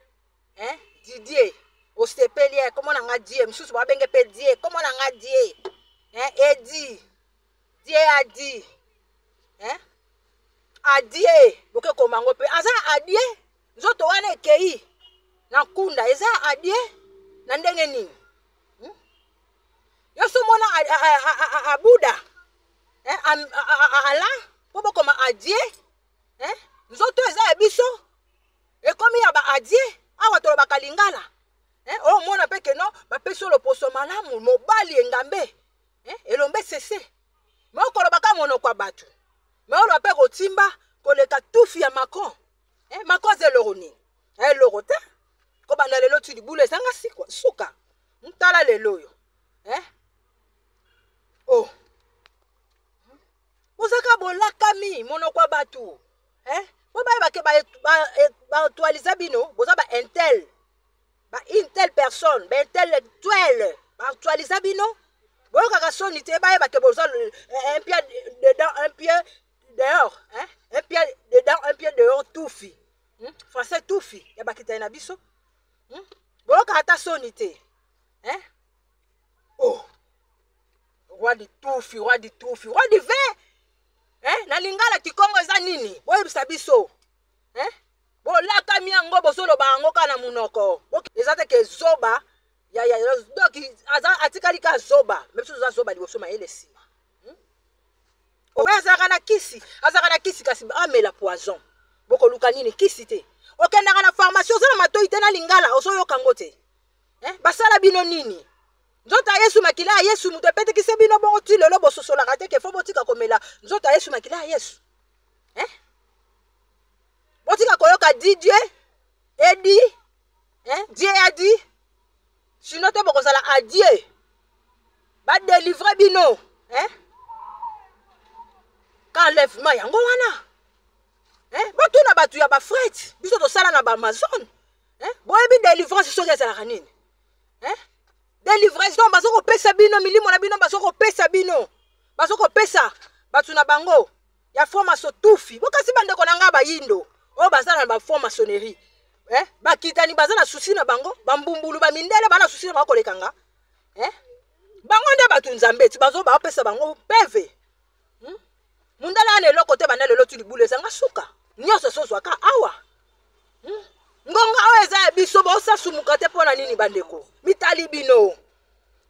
Speaker 3: eh? Didier osepeli, eh? Komona nga die mosusu babenge mpe die, komona nga die, eh? Edi die adi, eh? Adie boke koma yango mpe aza adie. Nzoto wana ekei na nkunda, eza adie na ndenge nini? Yo so mona abuda, eh, ala mpo bokoma adie, eh? Nzoto eza ya biso ekomi ya ba adie. Awa tolobaka lingala, eh? Oyo omona mpe keno bapesi yo loposo malamu, mobali engambe, eh? Elombe sese me okolobaka monoko ya bato, me oloba mpe kotimba koleka tufi ya Macron, eh? Macron aza eloko nini? Eloko te. Kobanda lelo ti libulu ezanga sikwa suka. Ntala lelo oyo, eh? Oh, bozaka bolakami monoko ya bato, eh? Po bayebake baaktualiza bino, boza ba intel, ba intel personne, ba intellectuel, baaktualiza bino, boyokaka soni te. Bayebake boza un pied dedans, un pied dehors, hein? Un pied dedans, un pied dehors, tufi, Français tufi ya bakitani na biso, Boyokaka ata soni te, hein? Oh, roi du tufi, roi du tufi, roi du vin, hein? Na lingala kikongo eza nini? Boyebisa biso, hein? Bolakami yango, bozoloba yango kaka na monoko, eza te ke zoba ya ya. Donc aza atikali ka zoba, me biso toza zoba liboso, mayele nsima, Oyo azalaka na kisi, azalaka na kisi, kasi amela poison. Bokoluka nini? Kisi te. Okendaka na pharmacie, oza na matoi te, na lingala ozoyoka yango te, eh? Basala bino nini? Nzoto ya Yesu, makila ya Yesu, moto epetekise bino bongo ti lelo bososolaka te ke fo botika komela nzoto ya Yesu, makila ya Yesu, eh? Botika koyoka di Dieu edi, eh? Dieu a dit, sino te bokozala adie badelivre bino, eh? Ka enlèvement yango wana, eh? Botuna bato ya bafret, biso tosala na baamazone, eh? Boyebi délivrance soki ezalaka nini, eh? Délivrance donc baza kopesa bino milimo na bino, baza kopesa bino, baza kopesa bato na bango ya franc-maçon tufi. Bokasi bandeko na ngai bayindo oyo baza na bafranc-maçonnerie, eh? Bakitani baza na susi na bango, bambumbulu bamindele baza na susi na bango koleka nga, eh? Bango nde bato Nzambe ti bazo bapesa bango peve, Mundala wana eloko te. Banda lelo ti libulu ezanga suka, nyonso sozwaka awa, Ngonga oyo eza ya biso, bosasumuka te. Mpo na nini bandeko mitali bino,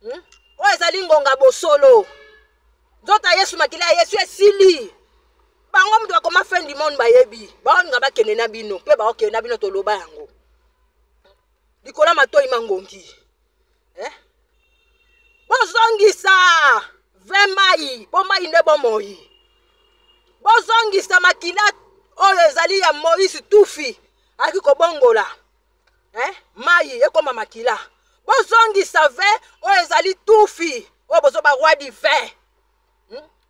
Speaker 3: Oyo ezali ngonga bosolo. Nzoto ya Yesu, makila ya Yesu esili. Bango moto bakoma fin du monde, bayebi baolinga bakende na bino mpe baokende na bino. Toloba yango likolo ya matoi mangongi, eh? Bozongisa 20 mai mpo mai nde bomoi. Bozongisa makila oyo ezali ya Moïse tufi ayaki kobongola, eh? Mai ekoma makila. Bozongisa 20 oyo ezali tufi oyo bozoba roi du vin,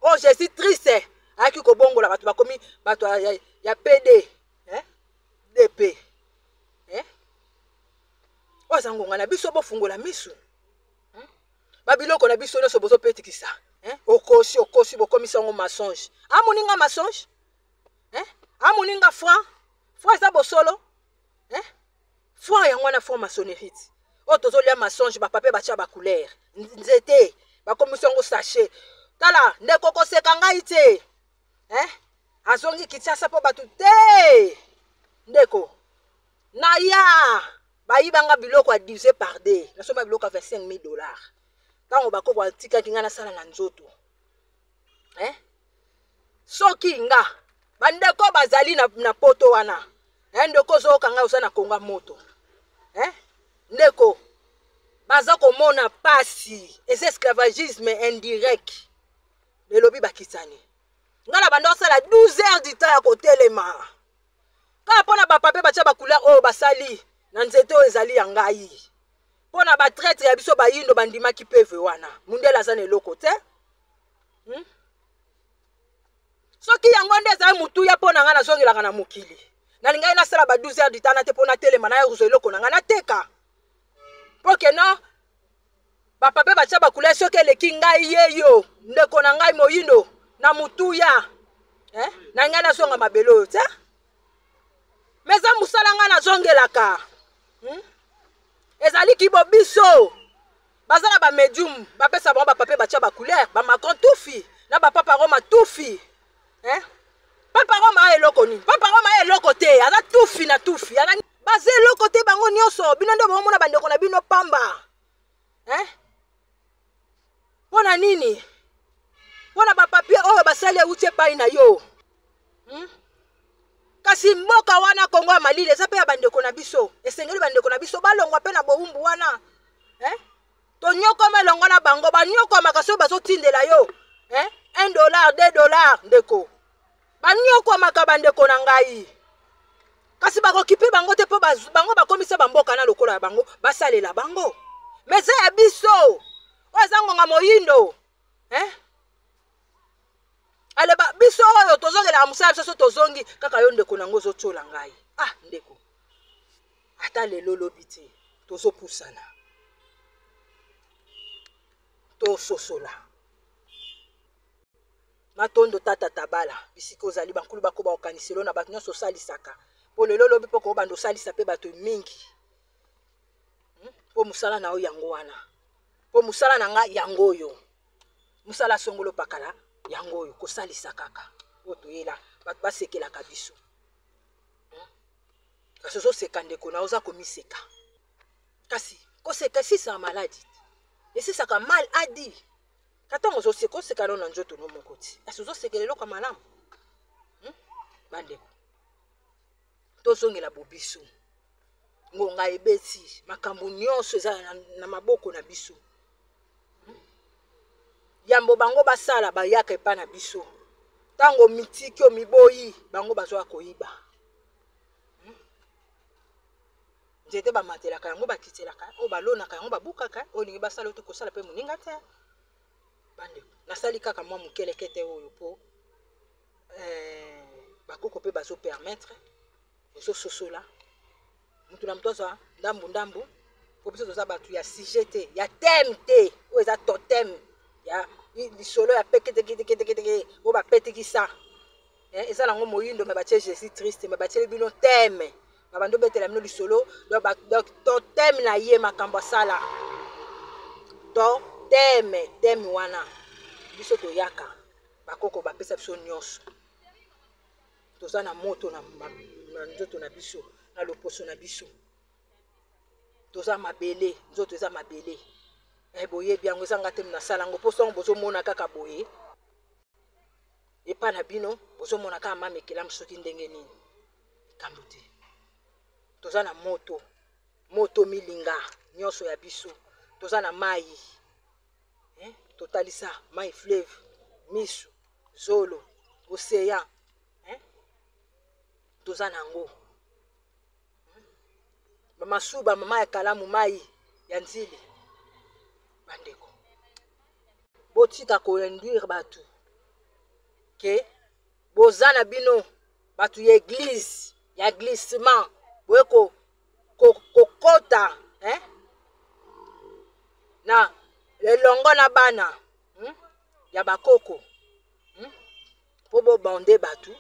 Speaker 3: Oyo Jésus triste ayaki kobongola bato bakomi bato ya PD, eh? DP, eh? Oyo aza ngonga na biso, bofungola misu, Babiloko na biso nyonso bozopetikisa, eh? Okosi, okosi, bokomisa yango mensonge. Amoninga mensonge, eh? Amoninga franc, franc eza bosolo, eh? Franc yango wana franc maçonnerie ti oyo tozolia mensonge. Bapapier batya bacouleur, nzete bakomisi yango sachet. Tala ndeko, koseka ngai te, eh? Azongi Kinshasa mpo bato te. Ndeko naya bayibanga biloko ya divisé par deux. Nasomba biloko ya 25 000 $. Ntango bakoko atikaki ngai nasala na nzoto, eh? Soki nga bandeko bazali na poto wana, eh? Ndeko ozoyoka ngai, oza na konga moto, eh? Ndeko, baza komona pasi, eza esclavagisme indirect. Elobi bakitani. Nga na banda osala 12 heures du temps ya kotelema. Kaka mpo na bapape batya bacouleur oyo basali na nzete oyo ezali ya ngai. Mpo na batraitre ya biso bayindo bandimaki peve wana. Mundele aza na eloko te. Soki yango nde ezali motuya mpo na ngai, nazongelaka na mokili. Nalingaki nasala ba 12 heures du temps na te mpo natelema naya kozwa eloko na ngai nateka. Mpo ke non, bapape batya bacouleur soki eleki ngai yeyo ndeko na ngai moyindo na motuya eh? Na ngai nazonga mabele oyo te, me eza mosala ngai nazongelaka. Ezali kibo biso baza na bamedium bapesa bango bapape batya bacouleur, bamacron tufi na bapapa Roma tufi eh? Papa Roma aya eloko nini? Papa Roma aya eloko te, aza tufi na tufi, baza eloko te bango nyonso. Bino nde bomona bandeko na bino pamba eh? Mpo na nini? Mpo na bapapie oyo basali euti epai na yo. Kasi mboka wana Kongo ya malili eza mpe ya bandeko na biso. Esengeli bandeko na biso balongwa mpe na bowumbu wana eh? Tonyokoma elongo na bango, banyokwamaka soki bazotindela yo eh? 1 dollar, 2 dollar, ndeko, banyokwamaka bandeko na ngai. Kasi bakokipe bango te mpo bango bakomisa bamboka na lokola ya bango, basalela bango. Me eza ya biso oyo eza ngonga moyindo eh? Ale ba, biso oyo tozongelaka mosala biso, so tozongi kaka yo ndeko nango ozotiola ngai. Ah ndeko, ata lelo lobi te, tozopusana, tososola. Matondo tata Tabala, bisika ozali bankulu bakoba kokaniselo na bato nyonso osalisaka, mpo lelo lobi mpo kobanda osalisa mpe bato mingi, mpo mosala na yo yango wana, mpo mosala na nga yango oyo, mosala songolo pakala yango oyo, kosalisa kaka oyo toyela bato basekelaka biso. Kasi ozoseka ndeko na oza komiseka, kasi koseka esisaka maladi, esisaka mal adi. Katango ozoseka, oseka no na nzoto no moko ti, kasi ozosekela eloko ya malamu. Bandeko, tozongela bobiso, ngonga ebeti, makambo nyonso eza na maboko na biso. Yambo bango basala bayaka epa na biso, ntango mitiki oyo miboyi bango bazwaka koyiba. Nzete bamatelaka yango, bakitelaka oyo, balonaka yango, babukaka oyo olingi basala oyo te, kosala mpe moninga te. Bandeko, nasali kaka mwa mokelekete oyo mpo bakoko mpe bazopermettre ozososola mutu na mutu azwa ndambu ndambu, mpo biso toza bato ya sujet te, ya thème te, oyo eza totem ya lisolo ya peketeketeketeke oyo bapetekisa eza nango moyindo, me batie Jésus triste, me batieli bino thème, babandi obetela bino lisolo. Donc totem na ye makambo asala totem, thème wana biso toyaka, bakoko bapesa biso nyonso. Toza na moto na nzoto na biso, na loposo na biso, toza mabele, nzoto eza mabele. Boyebi yango, ezanga te nasala yango mpo songo bozomona kaka boye epa na bino, bozomona kaka mama ekelamu soki ndenge nini, likambo te. Toza na moto, moto milinga nyonso ya biso, toza na mai, totalisa mai, fleuve, misu, zolo, océan, toza na yango. Bamasuba, mama ya kalamu, mai ya nzili. Bandeko, botika koinduire bato ke boza na bino bato ya église ya glissement, boye kokota na elongo na bana ya bakoko, mpo bobande bato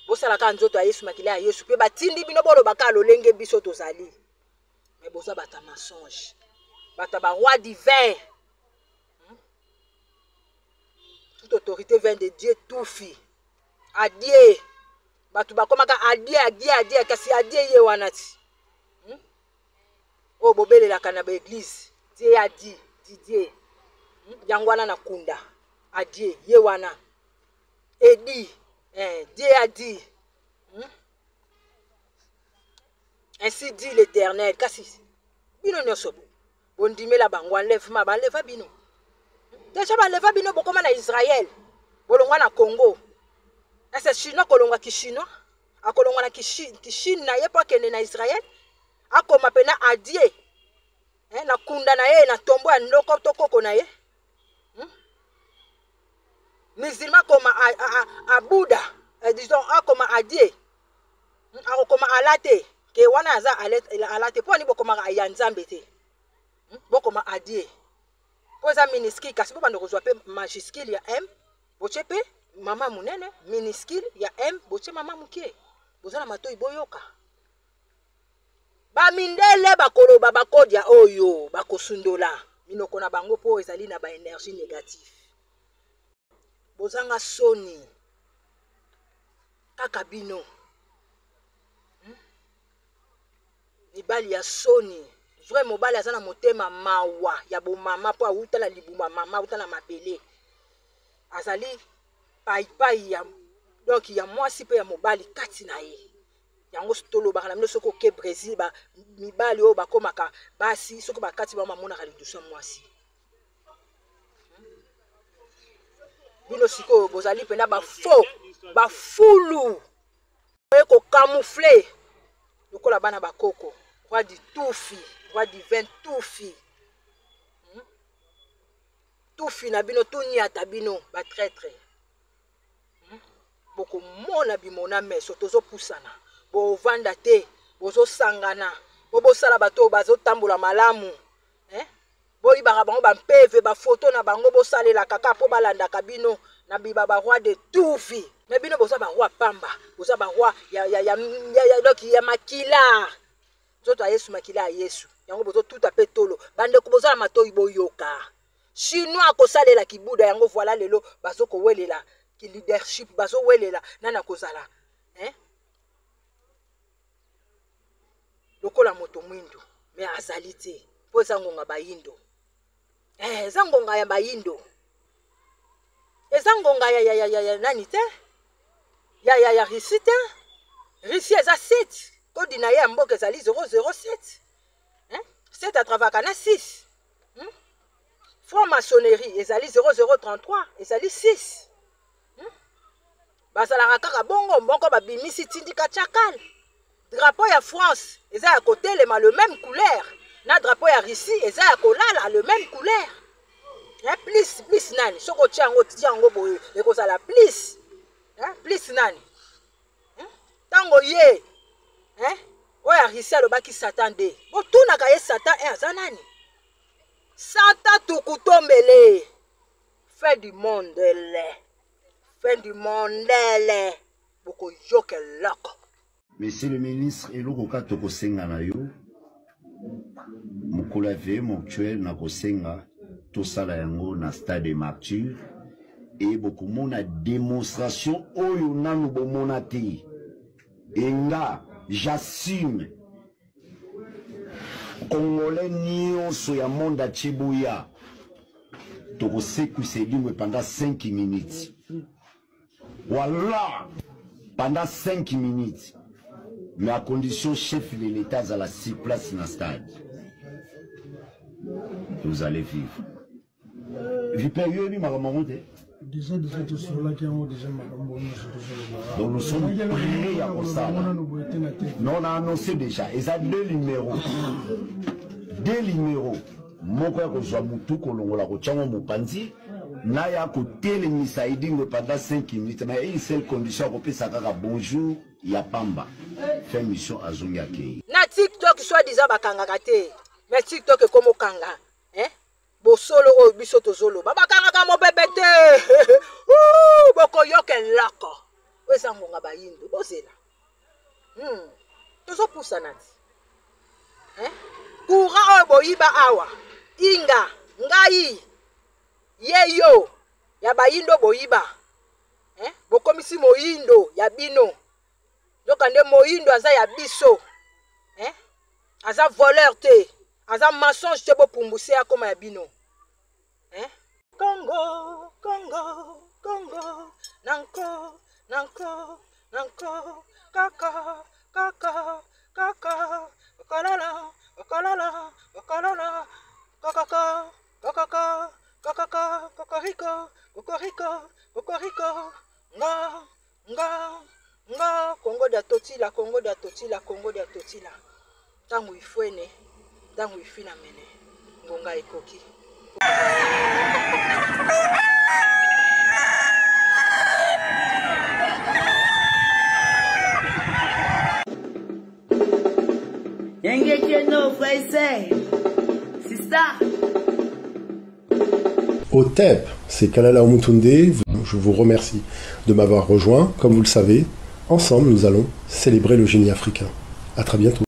Speaker 3: bosalaka nzoto ya Yesu, makila ya Yesu, mpe batindi bino bolobaka lolenge biso tozali. Me boza bato ya mensonge, bato ya baroi divin. Toute autorité vient de Dieu. Tufi adie, bato bakomaka adie, adie, adie, kasi adie ye wana ti oyo bobelelaka na baeglise, Dieu a dit, Didier, yango wana na kunda adie ye wana edi, Dieu a dit, Ainsi dit l'Éternel. Kasi Bino nyonso bondimela bango enlèvement, baenleva bino deja, baenleva bino, bokoma na Israel, bolongwa na Congo. Ese Chinois kolongwa kichinois, akolongwa na kichine na ye mpo akende na Israel, akoma mpena adie, eh, na kunda na ye na tombo ya ndoko to koko na ye, Musulman akoma a, a, a, a Buddha, eh, disons akoma adie, Akokoma ala te ke wana aza ala te. Mpo ani bokomaka ya Nzambe te? Bokoma adie mpo eza minuscule, kasi bobanda kozwa mpe majuscule ya M, botie mpe mama monene, minuscule ya M, botie mama moke. Boza na matoi, boyoka. Bamindele bakoloba bakodia oyo bakosundola minoko na bango mpo ezali na baénergie négative. Bozanga soni kaka bino, Mibali ya soni. Vrai mobali aza na motema mawa ya bomama mpo awuta na libuma mama, awuta na mabele, azali paipai ya donc ya mwasi mpe ya mobali kati na ye. Yango tolobaka na bino, soki oke Brésil, ba mibali oyo bakomaka basi, soki bakati bango, bamonaka lidusu ya mwasi. Bino sikoyo bozali mpena bafaux, bafulu oye kocamoufle lokola bana bakoko. Roi du tufi, roi du vin, tufi, Tufi na bino, tuniata bino batraitre. Bokomona bimona meso. Tozopusana, bovanda te, bozosangana po bosala bato oyo bazotambola malamu, eh? Boyibaka bango bampeve, bafoto na bango bosalelaka kaka mpo balandaka bino na biba baroi de tufi. Me bino boza baroi pamba, boza baroi ya, ya, ya, ya, ya, donc ya makila, nzoto ya Yesu, makila ya Yesu. Yango bozotuta mpe tolo. Bandeko, boza na matoi, boyoka. Chinois akosalela kibuda yango. Voilà, lelo bazokowelela kileadership, bazowelela nani akozala, eh? Lokola moto mwindu me azali te, mpo eza ngonga bayindo, eh, eza ngonga ya bayindo, eza ngonga ya, ya, ya, ya, ya nani te, ya, ya, ya Russie te. Russie eza 7, kodi na ye ya mboka ezali 007, eh? 7 atravaka na 6, Franc maçonnerie ezali 0033, ezali 6, Bazalaka kaka bongo moko, babimisi tindika chakal. Drapeau ya France eza ya kotelema, le même couleur na drapeau ya Russie eza ya kolala, le même couleur, hein? Plus, plus nani? Soki otia yango, tia yango boye, ekozala plus, hein? Plus nani, Ntango ye, hein? Oyo ya Russie alobaki Satan de, botunaka ye Satan 1 aza nani? Satan tukutombele, fin du monde le, fin du monde le, bokoyoka eloko.
Speaker 4: Monsieur le ministre, eloko kaka tokosenga na yo mokolo ya veille mortuaire, na kosenga tosala yango na stade de Martyr e bokomona démonstration oyo nanu bomona te. Enga j'assume, Congolais nyonso ya monde atie, boya, tokosekwisa Edingwe pendant 5 minutes. Voilà, pendant 5 minutes, mais à condition chef de l'État azala sur place na stade. Vous allez vivre. Vipin, yo yebi makambo yango te.
Speaker 9: Déjà tosololaki yango déjà, makambo nyonso tozoloba.
Speaker 4: Donc nous sommes prêts ya kosala. Non, on a annoncé déjà, eza deux numéros, deux numéros: moko ya kozwa motu kolongola, kotiango mopanzi na ya kotelemisa Edingwe pendant 5 minutes, mais une seule condition: akopesa kaka bonjour ya pamba, fin mission, azongi, akei.
Speaker 3: Na TikTok soi disant bakangaka te, mais TikTok ekomokanga, eh? Bosolo oyo biso tozoloba, bakangaka mopepe te. Bokoyoka eloko oyo eza ngonga bayindo. Bozela, Tozopusana ti, eh? Courant oyo boyiba awa, inga ngai ye yo ya bayindo boyiba, eh? Bokomisi moyindo ya bino, nzoka nde moyindo aza ya biso, eh? Aza voleur te, aza mensonge te. Bopumbuse, akoma ya bino, eh? Congo, Congo, Congo, nanko nanko nanko, kaka kaka kaka, kolala. Kokololo, kokololo, kokoko, kokoko, kokoko, kokoriko, kokoriko, kokoriko, ngo, ngo, ngo, Kongo dia totila, Kongo dia totila, Kongo dia totila. Ntango ifwene, ntango ifina mene, ngonga ekoki.
Speaker 10: Otep, c'est Kalala Omutunde. Je vous remercie de m'avoir rejoint. Comme vous le savez, ensemble, nous allons célébrer le génie africain. À très bientôt.